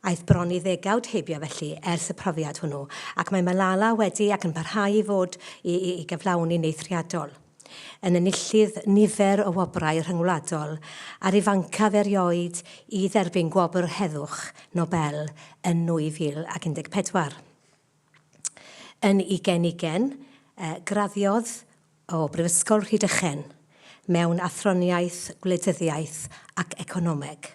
Aeth bron i ddegawd heibio felly ers y profiad hwnnw, ac mae Malala wedi ac yn parhau i fod i, i, i gyflawni'n eithriadol. Yn enillydd nifer o wobrau rhyngwladol, a'r ifancaf erioed i dderbyn Gwobr Heddwch Nobel yn 2014. Yn 2020, graddiodd o Brifysgol Rhydychen mewn Athroniaeth, Gwleidyddiaeth ac Economeg.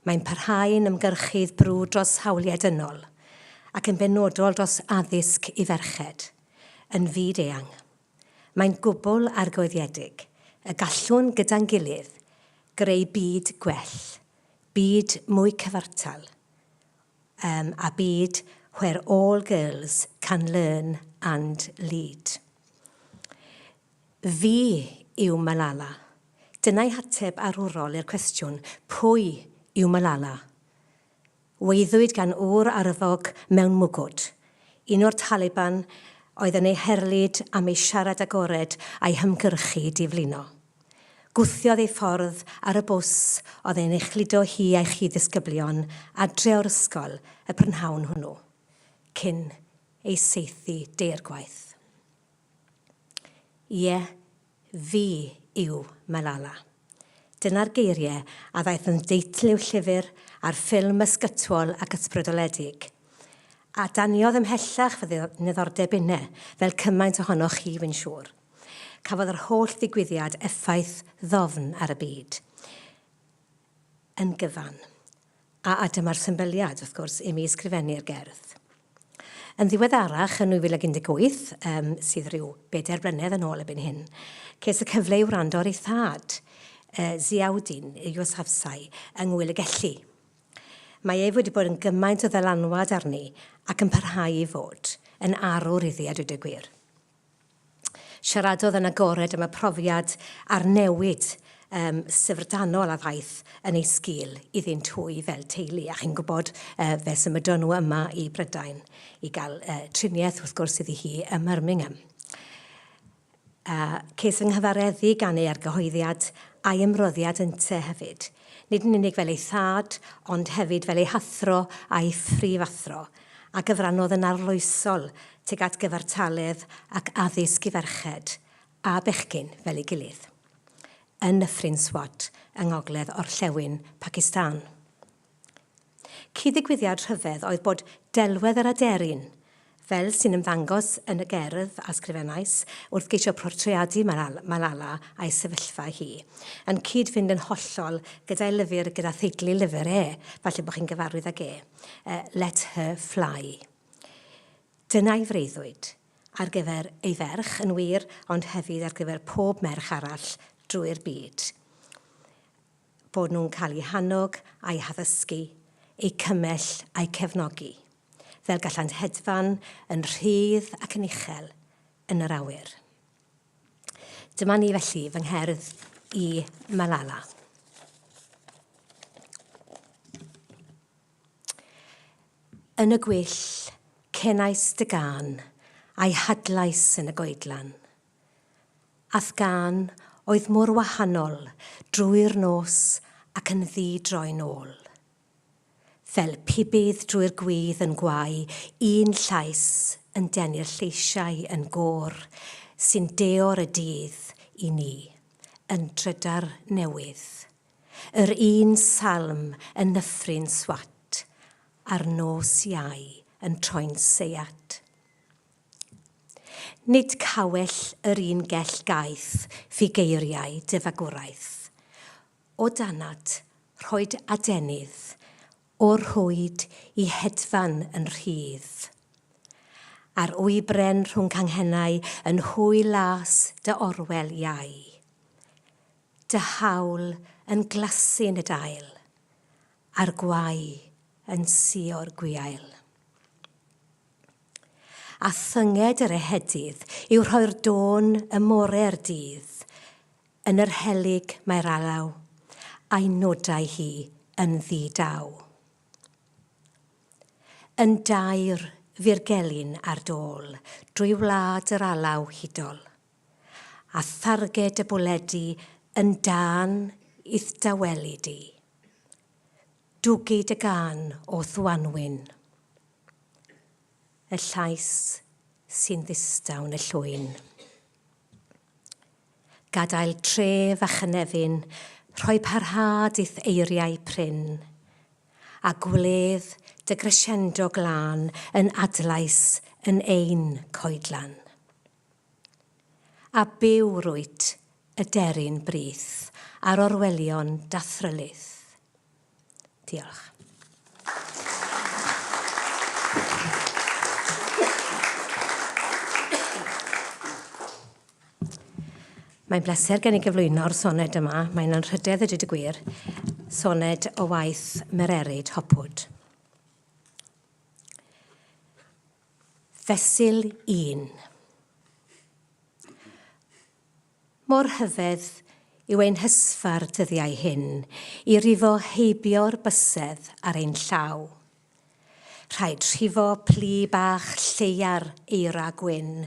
Mae'n parhau'n ymgyrchydd brwd dros hawliau dynol, ac yn benodol dros addysg i ferched, yn fyd-eang. Mae'n gwbl argyhoeddiedig y gallwn gyda'n gilydd greu byd gwell. Byd mwy cyfartal, um, a byd where all girls can learn and lead. Fi yw Malala. Dyna'i hateb arwrol i'r cwestiwn pwy yw Malala? Weithiwyd gan ŵr arfog mewn mwgwd, un o'r Taliban oedd yn ei herlid am ei siarad agored a'i hymgyrchu diflino. Gwthiodd ei ffordd ar y bws oedd yn ei chludo hi a'i chyd-ddisgyblion adre o'r ysgol y prynhawn hwnnw, cyn ei saethu deirgwaith. Ie, fi yw Malala. Dyna'r geiriau a ddaeth yn deitl i'w llyfr a'r ffilm ysgytwol ac ysbrydoledig. A daniodd ymhellach fy niddordeb inne, fel cymaint ohonoch chi, wy'n siŵr. Cafodd yr holl ddigwyddiad effaith ddofn ar y byd yn gyfan. A, a dyma'r symbyliad, wrth gwrs, i mi ysgrifennu'r gerdd. Yn ddiweddarach, yn 2018, um, sydd rhyw bedair blynedd yn ôl erbyn hyn, ces y cyfle i wrando ar ei thad, Ziauddin Yousafzai, yng Ngŵyl y Gelli. Mae ef wedi bod yn gymaint o ddylanwad arni ac yn parhau i fod yn arwr iddi a dweud y gwir. Siaradodd yn agored am y profiad a'r newid um, syfrdanol a ddaeth yn ei sgil iddynt hwy fel teulu. A chi'n gwybod, uh, fe symudon nhw yma i Brydain i gael uh, triniaeth wrth gwrs iddi hi ym Mirmingham. A ces fy nghyfareddu gan ei argyhoeddiad a'i ymroddiad ynte hefyd. Nid yn unig fel ei thad, ond hefyd fel ei hathro a'i phrifathro, a gyfrannodd yn arloesol tuag at gyfartaledd ac addysg i ferched a bechgyn fel ei gilydd, yn Nyffryn Swat yng ngogledd orllewin Pacistan. Cyd-ddigwyddiad rhyfedd oedd bod delwedd yr aderyn, fel sy'n ymddangos yn y gerdd a sgrifennais wrth geisio portreadu Malala a'i sefyllfa hi, yn cyd-fynd yn hollol gyda'i lyfr gyda theitl ei lyfr e, falle bod chi'n gyfarwydd ag e, Let Her Fly. Dyna'i freuddwyd, ar gyfer ei ferch yn wir, ond hefyd ar gyfer pob merch arall drwy'r byd. Bod nhw'n cael eu hannog a'u haddysgu, eu cymell a'u cefnogi, fel gallant hedfan yn rhydd ac yn uchel yn yr awyr. Dyma ni felly fy ngherdd i Malala. Yn y gwyll, cenais dy gân, a'i hadlais yn y goedlan. A'th gân oedd mor wahanol drwy'r nos ac yn ddi-droi'n ôl. Fel pibydd drwy'r gwydd yn gwau un llais yn denu'r lleisiau yn gôr sy'n deor y dydd i ni, yn drydar newydd. Yr un salm yn nyffryn Swat a'r nos Iau yn troi'n seiat. Nid cawell yr un gell gaeth fugeiriau dy fagwraeth. O danat, rhoed adenydd, o'r rhwyd i hedfan yn rhydd. A'r wybren rhwng canghennau yn hwy las dy orwel iau. Dy haul yn glasu'n y dail, a'r gwae yn suo'r gwiail. A thynged yr ehedydd yw rhoi'r dôn ym more'r dydd. Yn yr helyg mae'r alaw, a'i nodau hi yn ddi-daw. Yn dair fu'r gelyn ar dôl drwy wlad yr alaw hudol, a tharged y bwledi yn dân i'th dawelu di. Dwgid y gân o'th wanwyn. Y llais sy'n ddistaw yn y llwyn. Gadael tref a chynefin, rhoi parhad i'th eiriau prin, a gwledd dy grescendo glân yn adlais yn ein coedlan. A byw rwyt y deryn brith ar orwelion dathrylith. Diolch. Mae'n bleser gen i gyflwyno'r soned yma. Mae'n anrhydedd a dweud y gwir. Soned o waith Mererid Hopwood. Fesul un. Mor rhyfedd yw ein hysfa'r dyddiau hyn i rifo heibio'r bysedd ar ein llaw. Rhaid rhifo plu bach lleia'r eira gwyn,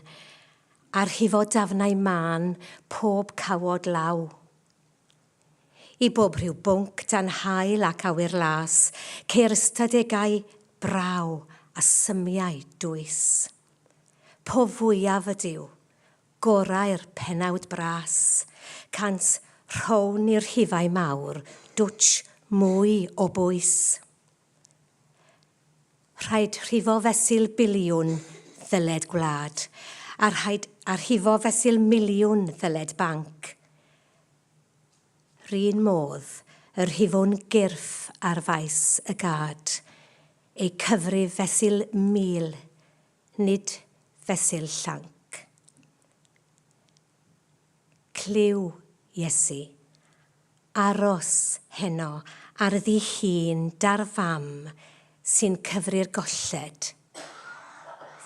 a rhifo dafnau mân pob cawod law. I bob rhyw bwnc dan haul ac awyr las, ceir ystadegau braw a symiau dwys. Po fwyaf ydyw, gorau'r pennawd bras, cant rhown i'r rhifau mawr dwtsh mwy o bwys. Rhaid rhifo fesul biliwn ddyled gwlad, a rhaid a rhifo fesul miliwn ddyled banc. R'un modd, y rhifwn gyrff ar faes y gad, eu cyfrif fesul 1,000, nid fesul llanc. Clyw, Iesu, aros heno ar ddi-hun da'r fam sy'n cyfri'r golled,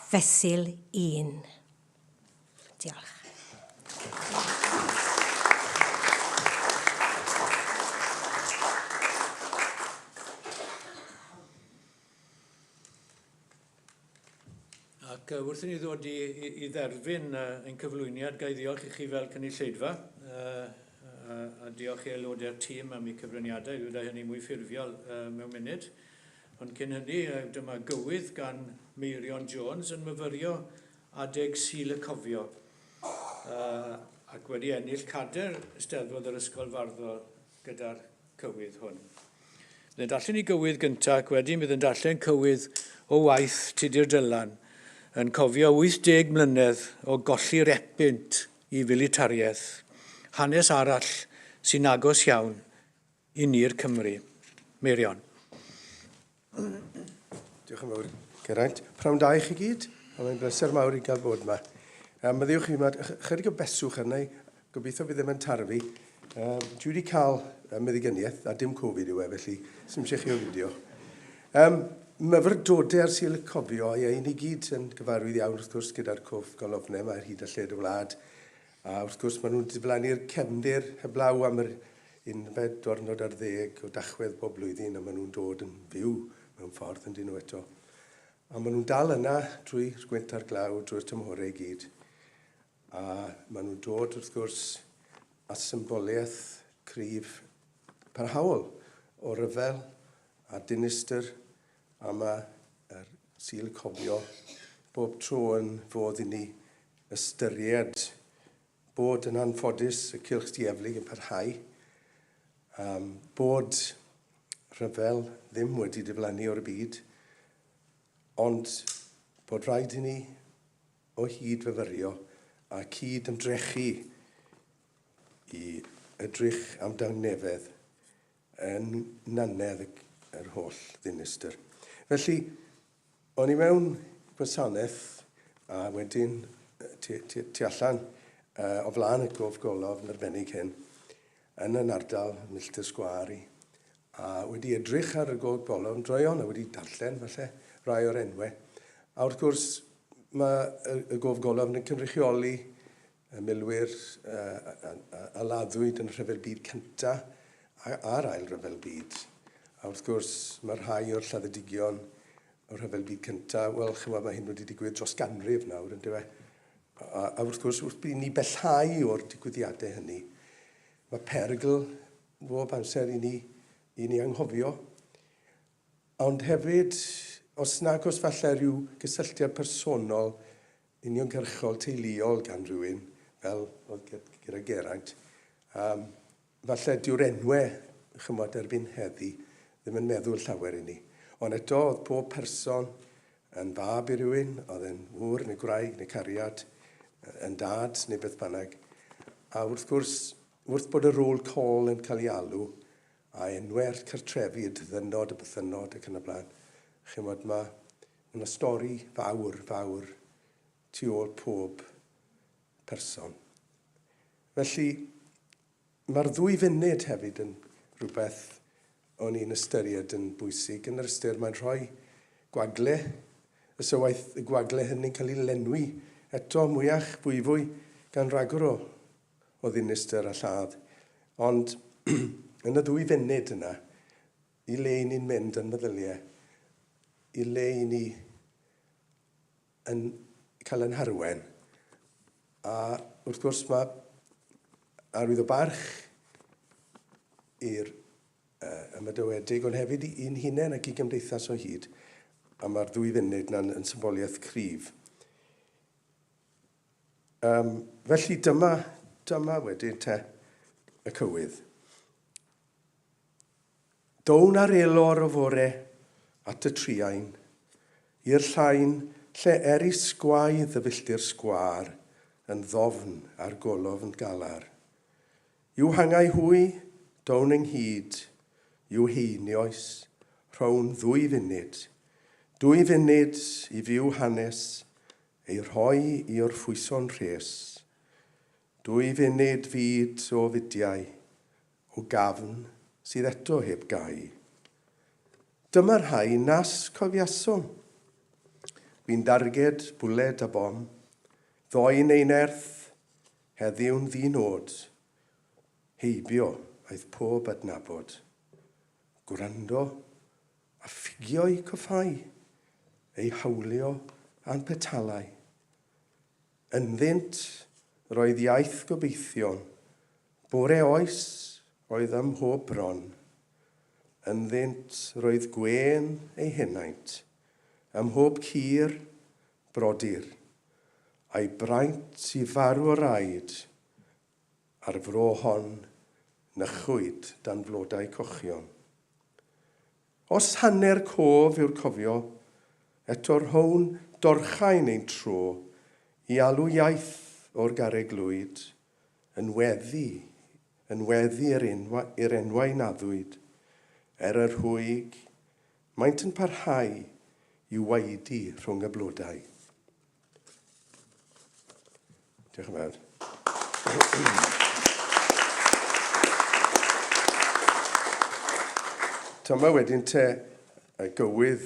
fesul un. Diolch. Ac wrth i ni ddod i, i, i dderfyn ein cyflwyniad, ga i ddiolch i chi fel cynulleidfa, a, a diolch i aelodau'r tîm am eu cyfraniadau, i ddod â hynny mwy ffurfiol mewn munud. Ond cyn hynny, dyma gywydd gan Meirion Jones yn myfyrio adeg Sul y Cofio, ac wedi ennill cader Eisteddfod yr Ysgol Farddol gyda'r cywydd hwn. Bydd yn darllen ei gywydd gyntaf ac wedyn bydd yn darllen cywydd o waith Tudur Dylan yn cofio 80 mlynedd o golli'r epynt i filitariaeth, hanes arall sy'n agos iawn i ni'r Cymry. Meirion. Diolch yn fawr, Geraint. Prawn da i chi gyd, a mae'n bleser mawr i gael bod yma. Um, Maddeuwch i mi, mae chydig o beswch arna i, gobeithio fydd ddim yn tarfu. Um, dwi wedi cael meddigyniaeth, a dim Covid yw e, felly sy'n eisiau chi o fideo. Um, myfyrdodau ar Sul y Cofio, ie, i ni gyd yn gyfarwydd iawn wrth gwrs gyda'r cof golofnau yma ar hyd a lled y wlad. A wrth gwrs maen nhw'n diflannu'r cefndir heblaw am yr unfed dwrnod ar ddeg o Dachwedd bob blwyddyn a maen nhw'n dod yn fyw mewn ffordd yn dyn nhw eto. A maen nhw'n dal yna drwy'r gwynt a'r glaw, drwy'r tymhorau i gyd. A maen nhw'n dod wrth gwrs â symboliaeth cryf parhaol o ryfel a dinistr a mae yr Sul Cofio bob tro yn fodd i ni ystyried bod yn anffodus y cylch dieflig yn parhau, um, bod rhyfel ddim wedi diflannu o'r byd, ond bod rhaid i ni o hyd fyfyrio a cyd ymdrechu i edrych am dangnefedd yn nannedd yr holl ddinistr. Felly, O'n i mewn gwasanaeth a wedyn tu, tu, tu allan uh, o flaen y gof golofn arbennig hyn yn yn ardal milltir sgwâr i a wedi edrych ar y gof golofn droeon a wedi darllen falle rai o'r enwau. A wrth gwrs mae y, y gof golofn yn cynrychioli y milwyr a, a, a, a laddwyd yn y Rhyfel Byd Cyntaf a'r Ail Ryfel Byd. A wrth gwrs, mae rhai o'r lladdedigion o'r Rhyfel Byd Cyntaf, wel, chymod, mae hyn wedi digwydd dros ganrif nawr, yn dyfe? A, a wrth gwrs, wrth i ni bellhau o'r digwyddiadau hynny, mae perygl bob amser i ni, i ni anghofio. Ond hefyd, os nag oes falle rhyw gysylltiad personol uniongyrchol teuluol gan rhywun, fel oedd gyda Geraint, um, falle dyw'r enwau, chymod, erbyn heddi, ddim yn meddwl llawer i ni. Ond eto, oedd pob person yn fab i rywun, oedd yn ŵr neu gwraig neu cariad, yn dad neu beth bynnag. A wrth gwrs, wrth bod y roll call yn cael ei alw, a enwau'r cartrefi, y dyddynnod, y bythynnod ac yn y blaen, chymod, mae yna stori fawr, fawr tu ôl pob person. Felly, mae'r ddwy funud hefyd yn rhywbeth o'n i'n ystyried yn bwysig yn yr ystyr mae'n rhoi gwagle, ysywaeth y gwagle hynny'n cael ei lenwi eto mwyach fwyfwy gan ragor o, o ddinistr a lladd. Ond yn y ddwy funud yna, i le i ni'n mynd yn meddyliau, i le i ni yn cael yn harwen. A wrth gwrs mae arwydd o barch i'r uh, ymadawedig, ond hefyd i'n hunain ac i gymdeithas o hyd. A mae'r ddwy funud na'n yn symboliaeth cryf. Um, felly dyma, dyma wedyn te y cywydd. Down ar elor o fore at y triain, i'r llain lle erys gwaedd y filltir sgwâr yn ddofn a'r golofn galar. I'w hangau hwy, down ynghyd, i'w heinioes, rhown ddwy funud, dwy funud i fyw hanes, ei rhoi i orffwyso'n rhes. Dwy funud fyd o fudiau, o gafn sydd eto heb gau. Dyma rhai nas cofiasom. Bu'n darged, bwled a bom, ddoe neu nerth, heddiw'n ddi-nod. Heibio aeth pob adnabod. Gwrando a ffugio'u coffáu, eu hawlio a'n petalau. Ynddynt roedd iaith gobeithion, Bore oes oedd ym mhob bron. Ynddynt roedd gwên ei henaint, Ym mhob cur, brodyr, A'i braint i farw o raid, A'r fro hon nychwyd dan flodau cochion. Os hanner cof yw'r cofio, eto rhown dorchau'n ein tro i alw iaith o'r garreg lwyd yn weddi, yn weddi i'r enwa, i'r enwau naddwyd, er y rhwyg, maent yn parhau i waedu rhwng y blodau. Diolch yn fawr. Dyma wedyn te y gywydd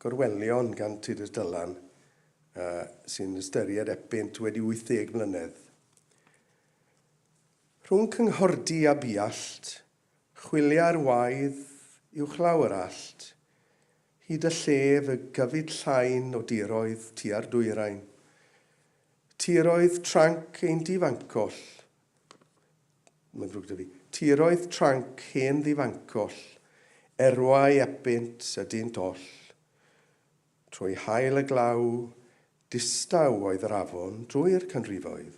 gorwelion gan Tudur Dylan uh, sy'n ystyried Epynt wedi 80 mlynedd. Rhwng cynghordy a buallt, chwilia'r waedd uwchlaw yr allt, hyd y llef y gyfyd llain o diroedd tua'r dwyrain. Tiroedd tranc ein difancoll. Mae'n ddrwg 'da fi. Tiroedd tranc hen ddifancoll, erwau epynt ydynt oll. Trwy haul y glaw, distaw oedd yr afon drwy'r canrifoedd.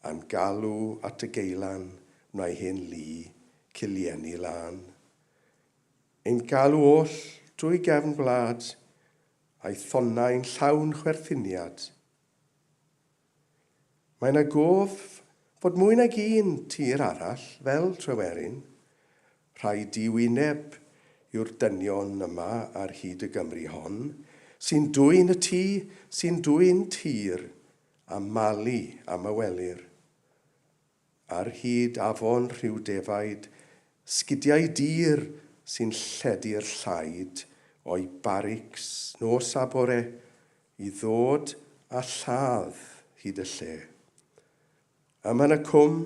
A'n galw at y geulan wnae hen lu cilieni lân. Ein galw oll drwy gefn gwlad, a'i thonnau'n llawn chwerthiniad. Mae 'na gof fod mwy nag un tir arall, fel Tryweryn. Rhai di-wyneb yw'r dynion yma ar hyd y Gymru hon, sy'n dwyn y tŷ, sy'n dwyn tir, a malu am a welir. Ar hyd afon rhyw defaid, sgidiau dur sy'n lledu'r llaid o'i barics nos a bore i ddod a lladd hyd y lle. Yma yn y cwm,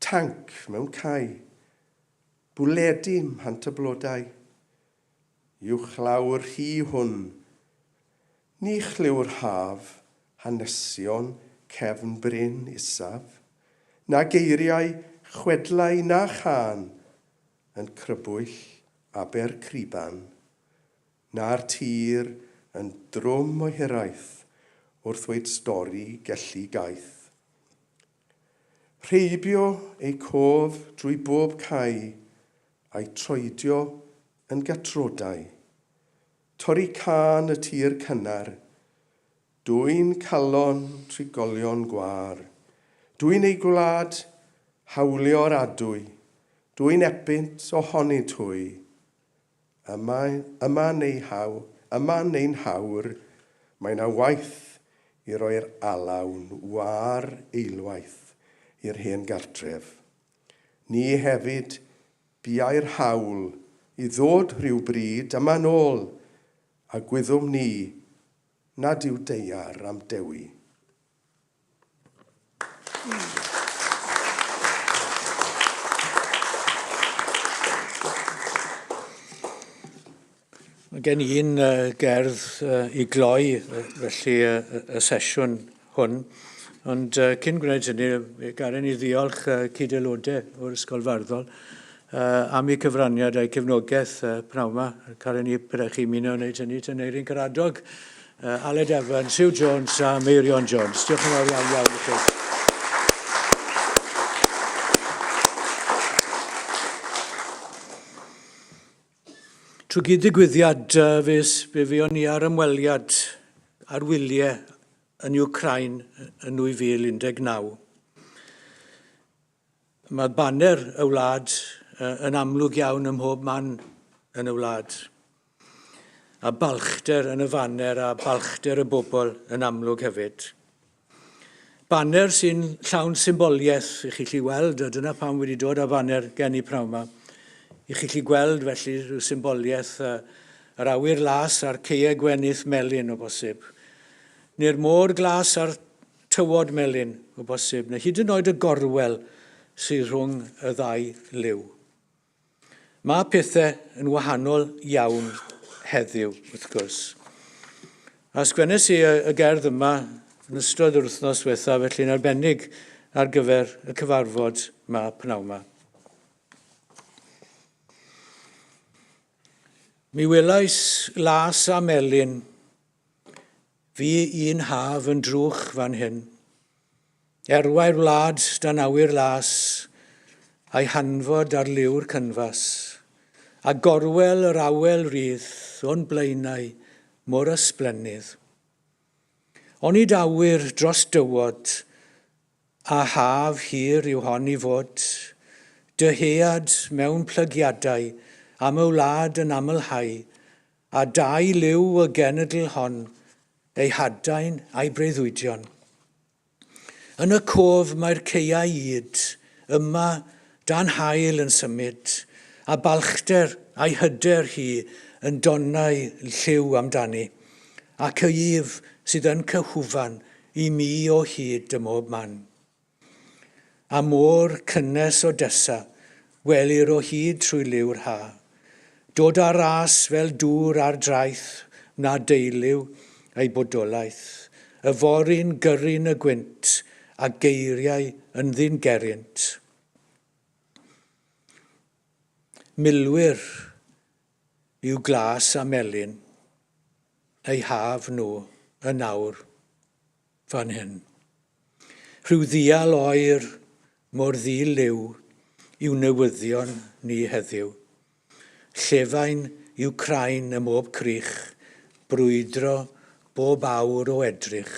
tanc mewn cae, bwledi mhant y blodau. Uwchlaw'r rhi hwn, ni chlyw'r haf hanesion cefn bryn isaf, na geiriau chwedlau na chân yn crybwyll aber Criban, na'r tir yn drwm o hiraeth wrth ddweud stori Gelli Gaeth. Rheibio eu cof drwy bob cae A'i troedio yn gatrodau. Torri cân y tir cynnar. Dwyn calon trigolion gwâr. Dwyn eu gwlad, hawlio'r adwy. Dwyn epynt ohonynt hwy. Yma, yma neu haw, yma neu'n hawr, mae 'na waith i roi'r alaw'n wâr eilwaith i'r hen gartref. Ni hefyd. Biau'r haul i ddod rhyw bryd yma'n ôl, a gwyddwn ni nad yw daear am dewi. Mae gen i un gerdd i gloi felly y sesiwn hwn. Ond cyn gwneud hynny, garen i ddiolch cyd-aelodau o'r Ysgol Farddol am eu cyfraniad a'u cefnogaeth pnawn yma. Caren i pe chi ymuno wneud hynny, te Neirin Caradog, Aled Evans, Hugh Jones a Meirion Jones. Diolch yn fawr iawn iawn i chi. Trwy gyd-ddigwyddiad fe, fe fuon ni ar ymweliad ar wyliau yn Wcráin yn 2019. Mae baner y wlad yn amlwg iawn ym mhob man yn y wlad. A balchder yn y faner a balchder y bobl yn amlwg hefyd. Baner sy'n llawn symboliaeth i chi lli weld, a dyna pam wedi dod â baner gen i pnawn yma. I chi lli gweld felly rhyw symboliaeth yr awyr las a'r ceie gwenith melyn o bosib. Neu'r môr glas a'r tywod melyn o bosib, neu hyd yn oed y gorwel sydd rhwng y ddau liw. Mae pethau yn wahanol iawn heddiw, wrth gwrs. A sgwennes i y gerdd yma yn ystod yr wythnos diwetha, felly'n arbennig ar gyfer y cyfarfod ma pnawn ma. Mi welais las a melyn, fi un haf yn drwch fan hyn. Erwau'r wlad dan awyr las, a'i hanfod ar liw'r cynfas, a gorwel yr awel rydd o'n blaenau mor ysblennydd. Onid awyr dros dywod, a haf hir yw hon i fod, dyhead mewn plygiadau am y wlad yn amlhau, a dau liw y genedl hon, ei hadain a'i breuddwydion. Yn y cof mae'r caeau ŷd, yma, dan haul yn symud, a balchder a'i hyder hi yn donnau lliw amdani, ac y ef sydd yn cyhwfan i mi o hyd ym mhob man. A môr cynnes Odessa, welir o hyd trwy liw'r ha. Dod ar ras fel dŵr ar draeth wna deiliw ei bodolaeth, yfory'n gyrru'n y gwynt, a geiriau ynddi'n gerrynt. Milwyr yw glas a melyn, eu haf nhw yn awr. fan hyn. Rhyw ddial oer mor ddi-liw yw newyddion ni heddiw. Llefain yw craen ym mhob crych, brwydro bob awr o edrych.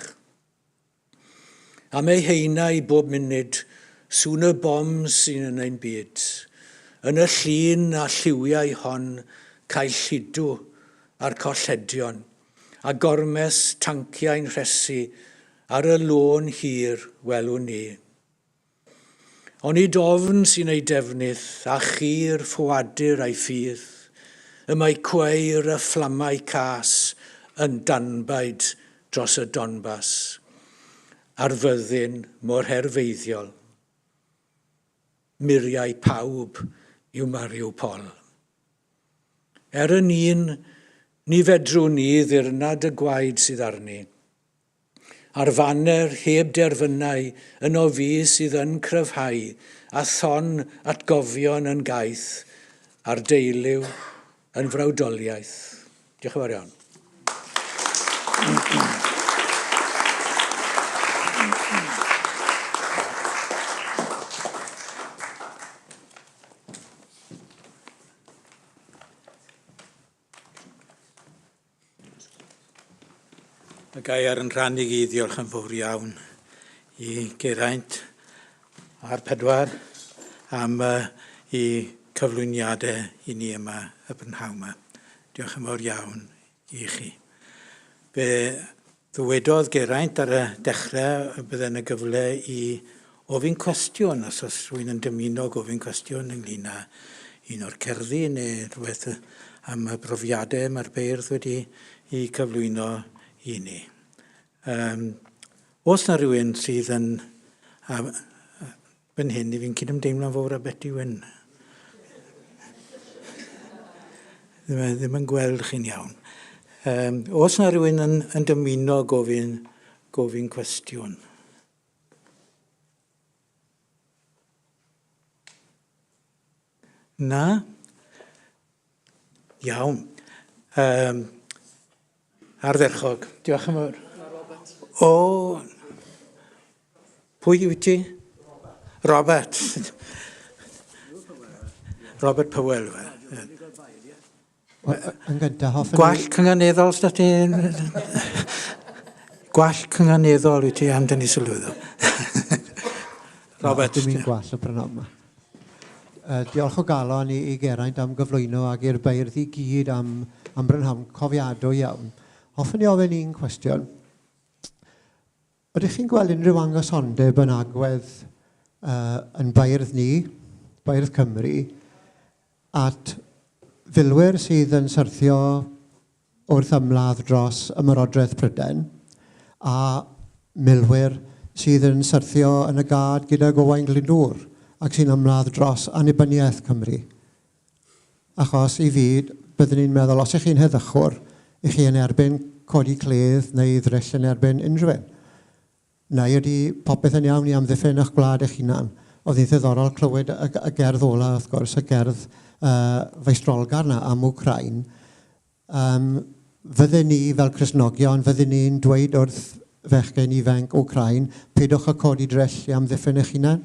Am ei haenau bob munud, sŵn y bom sy'n yn ein byd. Yn y llun a lliwiau hon, cael lludw a'r colledion. A gormes tanciau'n rhesi ar y lôn hir welwn ni. Onid ofn sy'n ei defnydd a chur ffoadur a'i ffydd, y mae cweir y fflamau cas yn danbaid dros y Donbas, a'r fyddin mor herfeiddiol. Muriau pawb yw Mariupol. Er yn un, ni fedrwn ni ddirnad y gwaed sydd arni. A'r faner heb derfynau yno fi sydd yn cryfhau, a thon atgofion yn gaeth, a'r deuliw yn frawdoliaeth. Diolch yn fawr iawn. Y gair yn rhan i gyd, diolch yn fawr iawn i Geraint a'r pedwar am uh, i cyflwyniadau i ni yma y prynhawn yma. Diolch yn fawr iawn i chi. Fe Ddywedodd Geraint ar y dechrau y bydde yna gyfle i ofyn cwestiwn os oes rhywun yn dymuno gofyn cwestiwn ynglyn â un o'r cerddi neu rhywbeth am y brofiadau mae'r beirdd wedi i cyflwyno i ni. Um, os na rhywun sydd yn a, fan hyn, i fi'n cydymdeimlo'n fawr â Betty Wyn. Ddim, ddim yn gweld chi'n iawn. Um, os na rhywun yn, yn dymuno gofyn, gofyn cwestiwn? Na? Iawn. Um, ardderchog. Diolch yn fawr. O, pwy wyt ti? Robert. Robert Powell. Yn gyntaf, hoffwn Gwall cynganeddol, sda ti? Gwall cynganeddol wyt ti am dynnu sylw iddo. Robert. Dim un gwall y prynhawn yma. Uh, diolch o galon i, i Geraint am gyflwyno ac i'r beirdd i gyd am, am brynhawn cofiadwy iawn. Hoffwn i ofyn un cwestiwn. Ydych chi'n gweld unrhyw angysondeb yn agwedd uh, yn beirdd ni, beirdd Cymru, at filwyr sydd yn syrthio wrth ymladd dros ymerodraeth Prydain a milwyr sydd yn syrthio yn y gad gyda Owain Glyndŵr ac sy'n ymladd dros annibyniaeth Cymru. Achos i fi, byddwn i'n meddwl, os ych chi'n heddychwr, ych chi yn erbyn codi cledd neu ddryll yn erbyn unrhyw un. Neu ydy popeth yn iawn i amddiffyn eich gwlad eich hunan? Oedd hi'n ddiddorol clywed y, y gerdd ola, wrth gwrs, y gerdd uh, feistrolgar na am Wcrain. Um, fydden ni fel Cristnogion, fydden ni'n dweud wrth fechgyn ifanc Wcrain, peidiwch â codi dryll i amddiffyn eich hunan?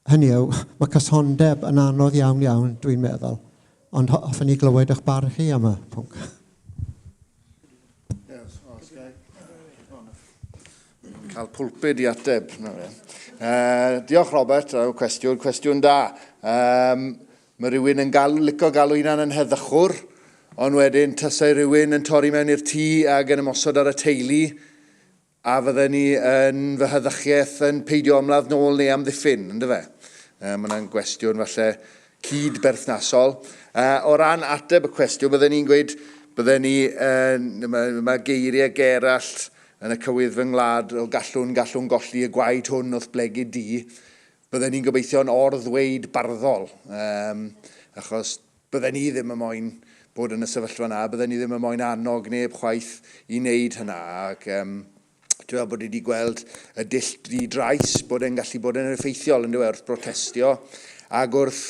Hynny yw, mae cysondeb yn anodd iawn iawn, dwi'n meddwl. Ond hoffwn i glywed eich barn chi am y pwnc. Yes, Cael pwlpud i ateb. No, uh, diolch Robert, am y cwestiwn, cwestiwn da. Um, mae rhywun yn galw, licio galw hunan yn heddychwr, ond wedyn tasai rhywun yn torri mewn i'r tŷ ac yn ymosod ar y teulu, A fydden ni yn fy heddychiaeth yn peidio ymladd nôl neu amddiffyn, ynddo fe? Uh, mae hwnna'n gwestiwn falle cyd-berthnasol. Uh, o ran ateb y cwestiwn, bydden ni'n gweud, bydden ni, uh, mae, mae geiriau Gerallt yn y cywydd fy ngwlad o gallwn, gallwn golli y gwaed hwn wrth blegid di, bydden ni'n gobeithio'n or-ddweud barddol, um, achos bydden ni ddim yn moyn bod yn y sefyllfa yna, bydden ni ddim yn moyn annog neb chwaith i wneud hynna. Ac um, dwi'n meddwl bod ni wedi gweld y dull di-drais, bod e'n gallu bod yn effeithiol yn dweud wrth brotestio. Ac wrth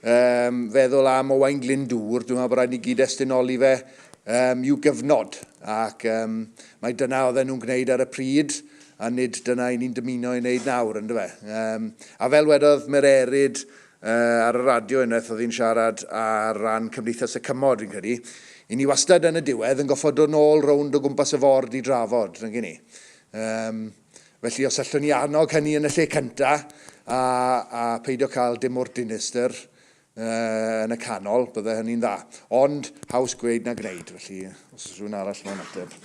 um, feddwl am Owain Glyndŵr, dwi'n meddwl bod rhaid ni gyd-destun fe um, i'w gyfnod. Ac um, mae dyna oedden nhw'n gwneud ar y pryd, a nid dyna i ni'n dymuno i wneud nawr, ynddo fe. Um, a fel wedodd Mererid uh, ar y radio unwaith oedd hi'n siarad ar ran Cymdeithas y Cymod, fi'n credu, i ni wastad yn y diwedd yn goffod dod nôl rownd o gwmpas y ford i drafod, nag ni. Um, felly os allwn ni annog hynny yn y lle cynta a, a peidio cael dim o'r dinistr uh, yn y canol, bydde hynny'n dda. Ond haws gweud na gwneud, felly os oes rhywun arall mae'n ateb.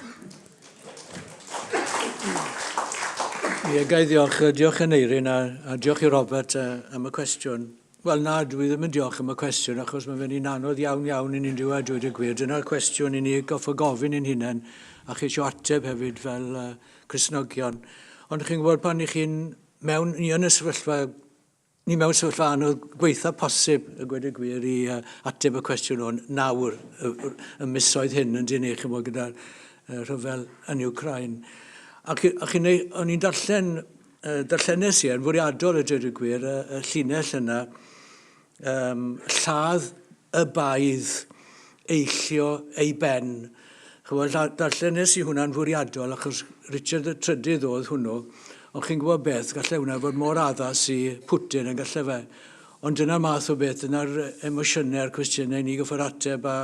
Ie, gai ddiolch. Diolch yn Eirin a, a diolch i Robert uh, am y cwestiwn. Wel na, dwi ddim yn diolch am y cwestiwn achos mae fe'n un anodd iawn iawn i ni'n dweud a dweud y gwir. Dyna'r cwestiwn i ni goffo gofyn i'n hunain a chi eisiau ateb hefyd fel uh, Cristnogion. Ond chi'n gwybod pan i chi'n mewn, ni yn y sefyllfa Ni mewn sefyllfa anodd gweitha posib, y gweud y gwir, i uh, ateb y cwestiwn hwn nawr, y, y misoedd hyn yn dyn ni, chymod, gyda'r uh, rhyfel yn Ukraine. Ac, ac chi'n o'n i'n darllen, uh, darllenes i yn fwriadol y dweud y gwir, y, y llinell yna, um, lladd y baedd, eillio ei ben. Chymod, darllenes i hwnna'n fwriadol achos Richard y Trydydd oedd hwnnw, ond chi'n gwybod beth, gallai hwnna fod mor addas i Putin yn gallai fe. Ond dyna'r math o beth, dyna'r emosiynau a'r cwestiynau ni goffod ateb a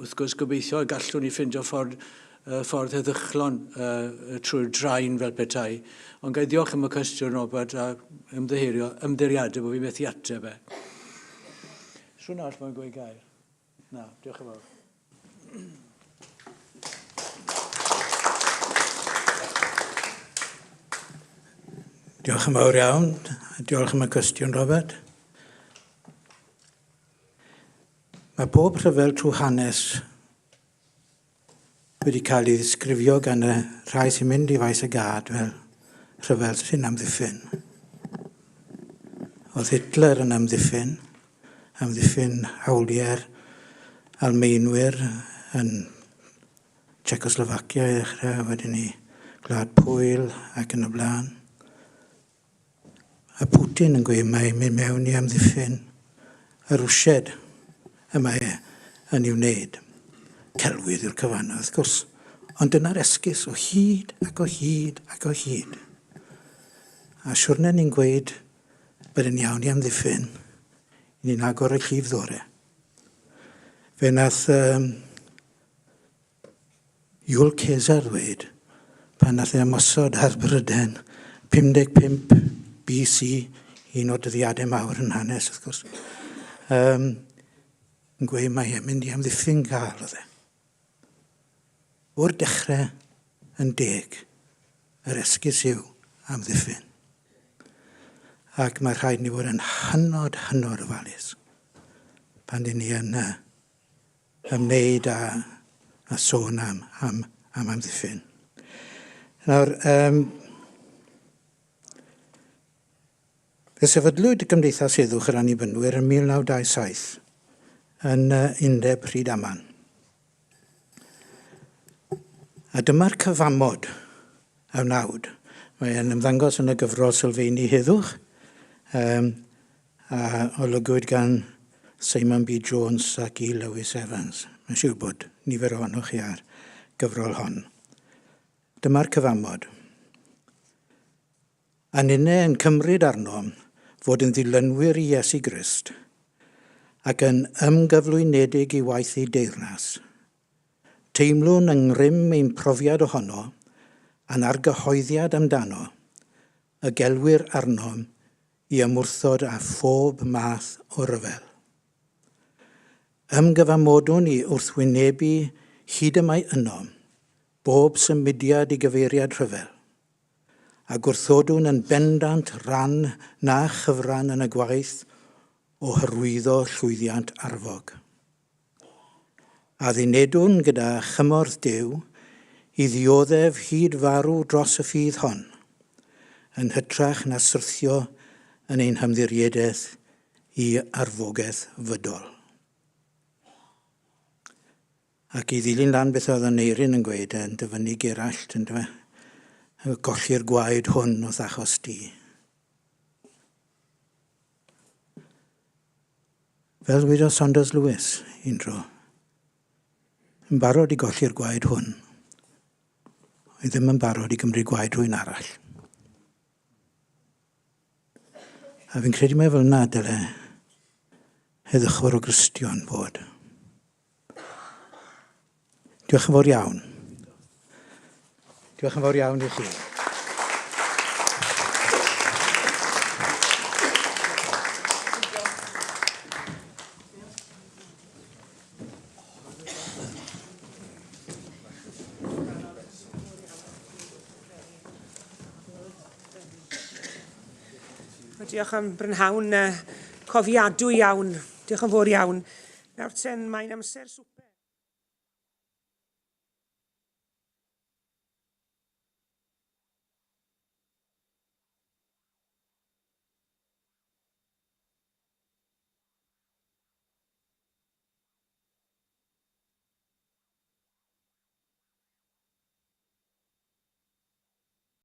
wrth gwrs gobeithio y gallwn ni ffindio ffordd, ffordd heddychlon uh, trwy'r draen fel petai. Ond gai ddiolch am y cwestiwn, Robert, a ymddiheurio, ymddiriadau bod fi methu ateb e. Rhywun arall moyn gweud gair? Na, diolch yn fawr. Diolch yn fawr iawn. Diolch am y cwestiwn, Robert. Mae pob rhyfel trwy hanes wedi cael ei ddisgrifio gan y rhai sy'n mynd i faes y gad fel rhyfel sy'n amddiffyn. Oedd Hitler yn amddiffyn, amddiffyn hawliau'r Almaenwyr yn Czechoslovakia i ddechrau, wedyn i Gwlad Pwyl ac yn y blaen. A Putin yn gweud mae mynd mewn i amddiffyn y Rwsied y mae e yn ei wneud. Celwydd yw'r cyfan, wrth gwrs. Ond dyna'r esgus o hyd ac o hyd ac o hyd. A siwrne ni'n gweud bod yn iawn i amddiffyn, ni'n agor y llif ddore. Fe nath um, Jwl Cesar ddweud, pan nath e ymosod ar Bryden, 55 BC, un o'r dyddiadau mawr yn hanes, wrth gwrs, um, yn gweud mae e'n mynd i amddiffyn gael oedd e. O'r dechrau yn deg, yr esgus yw amddiffyn. Ac mae rhaid ni fod yn hynod, hynod ofalus pan dyn ni yn ymwneud â, â sôn am, am, am amddiffyn. Nawr, um, fe sefydlwyd y Gymdeithas Heddwch yr Annibynwyr yn 1927 yn Undeb Rhydaman. A dyma'r cyfamod a wnawd. Mae'n ymddangos yn y gyfrol sylfeini heddwch, um, a olygwyd gan Simon B Jones ac E Lewis Evans. Mae'n siŵr bod nifer ohonoch chi ar gyfrol hon. Dyma'r cyfamod. A ninne yn cymryd arnom fod yn ddilynwyr i Iesu Grist ac yn ymgyflwynedig i waith ei deyrnas. Teimlwn yng ngrym ein profiad ohono a'n argyhoeddiad amdano y gelwir arnom i ymwrthod â phob math o ryfel. Ymgyfamodwn i wrthwynebu hyd y mae ynom, bob symudiad i gyfeiriad rhyfel, a gwrthodwn yn bendant ran na chyfran yn y gwaith o hyrwyddo llwyddiant arfog. Addunedwn gyda chymorth Duw i ddioddef hyd farw dros y ffydd hon, yn hytrach na syrthio yn ein hymddiriedaeth i arfogaeth fydol. Ac i ddilyn lan beth oedd Aneirin yn gweud yn dyfynnu Gerallt, yn dyfe, golli'r gwaed hwn wrth achos di. Fel wedodd Saunders Lewis un tro, yn barod i golli'r gwaed hwn, oedd ddim yn barod i gymryd gwaed rhywun arall. A fi'n credu mai fel yna dyle heddychwr o Gristion fod. Diolch yn fawr iawn. Diolch yn fawr iawn i chi. Diolch am brynhawn cofiadwy iawn. Diolch yn fawr iawn. Nawr ten, mae'n amser swper.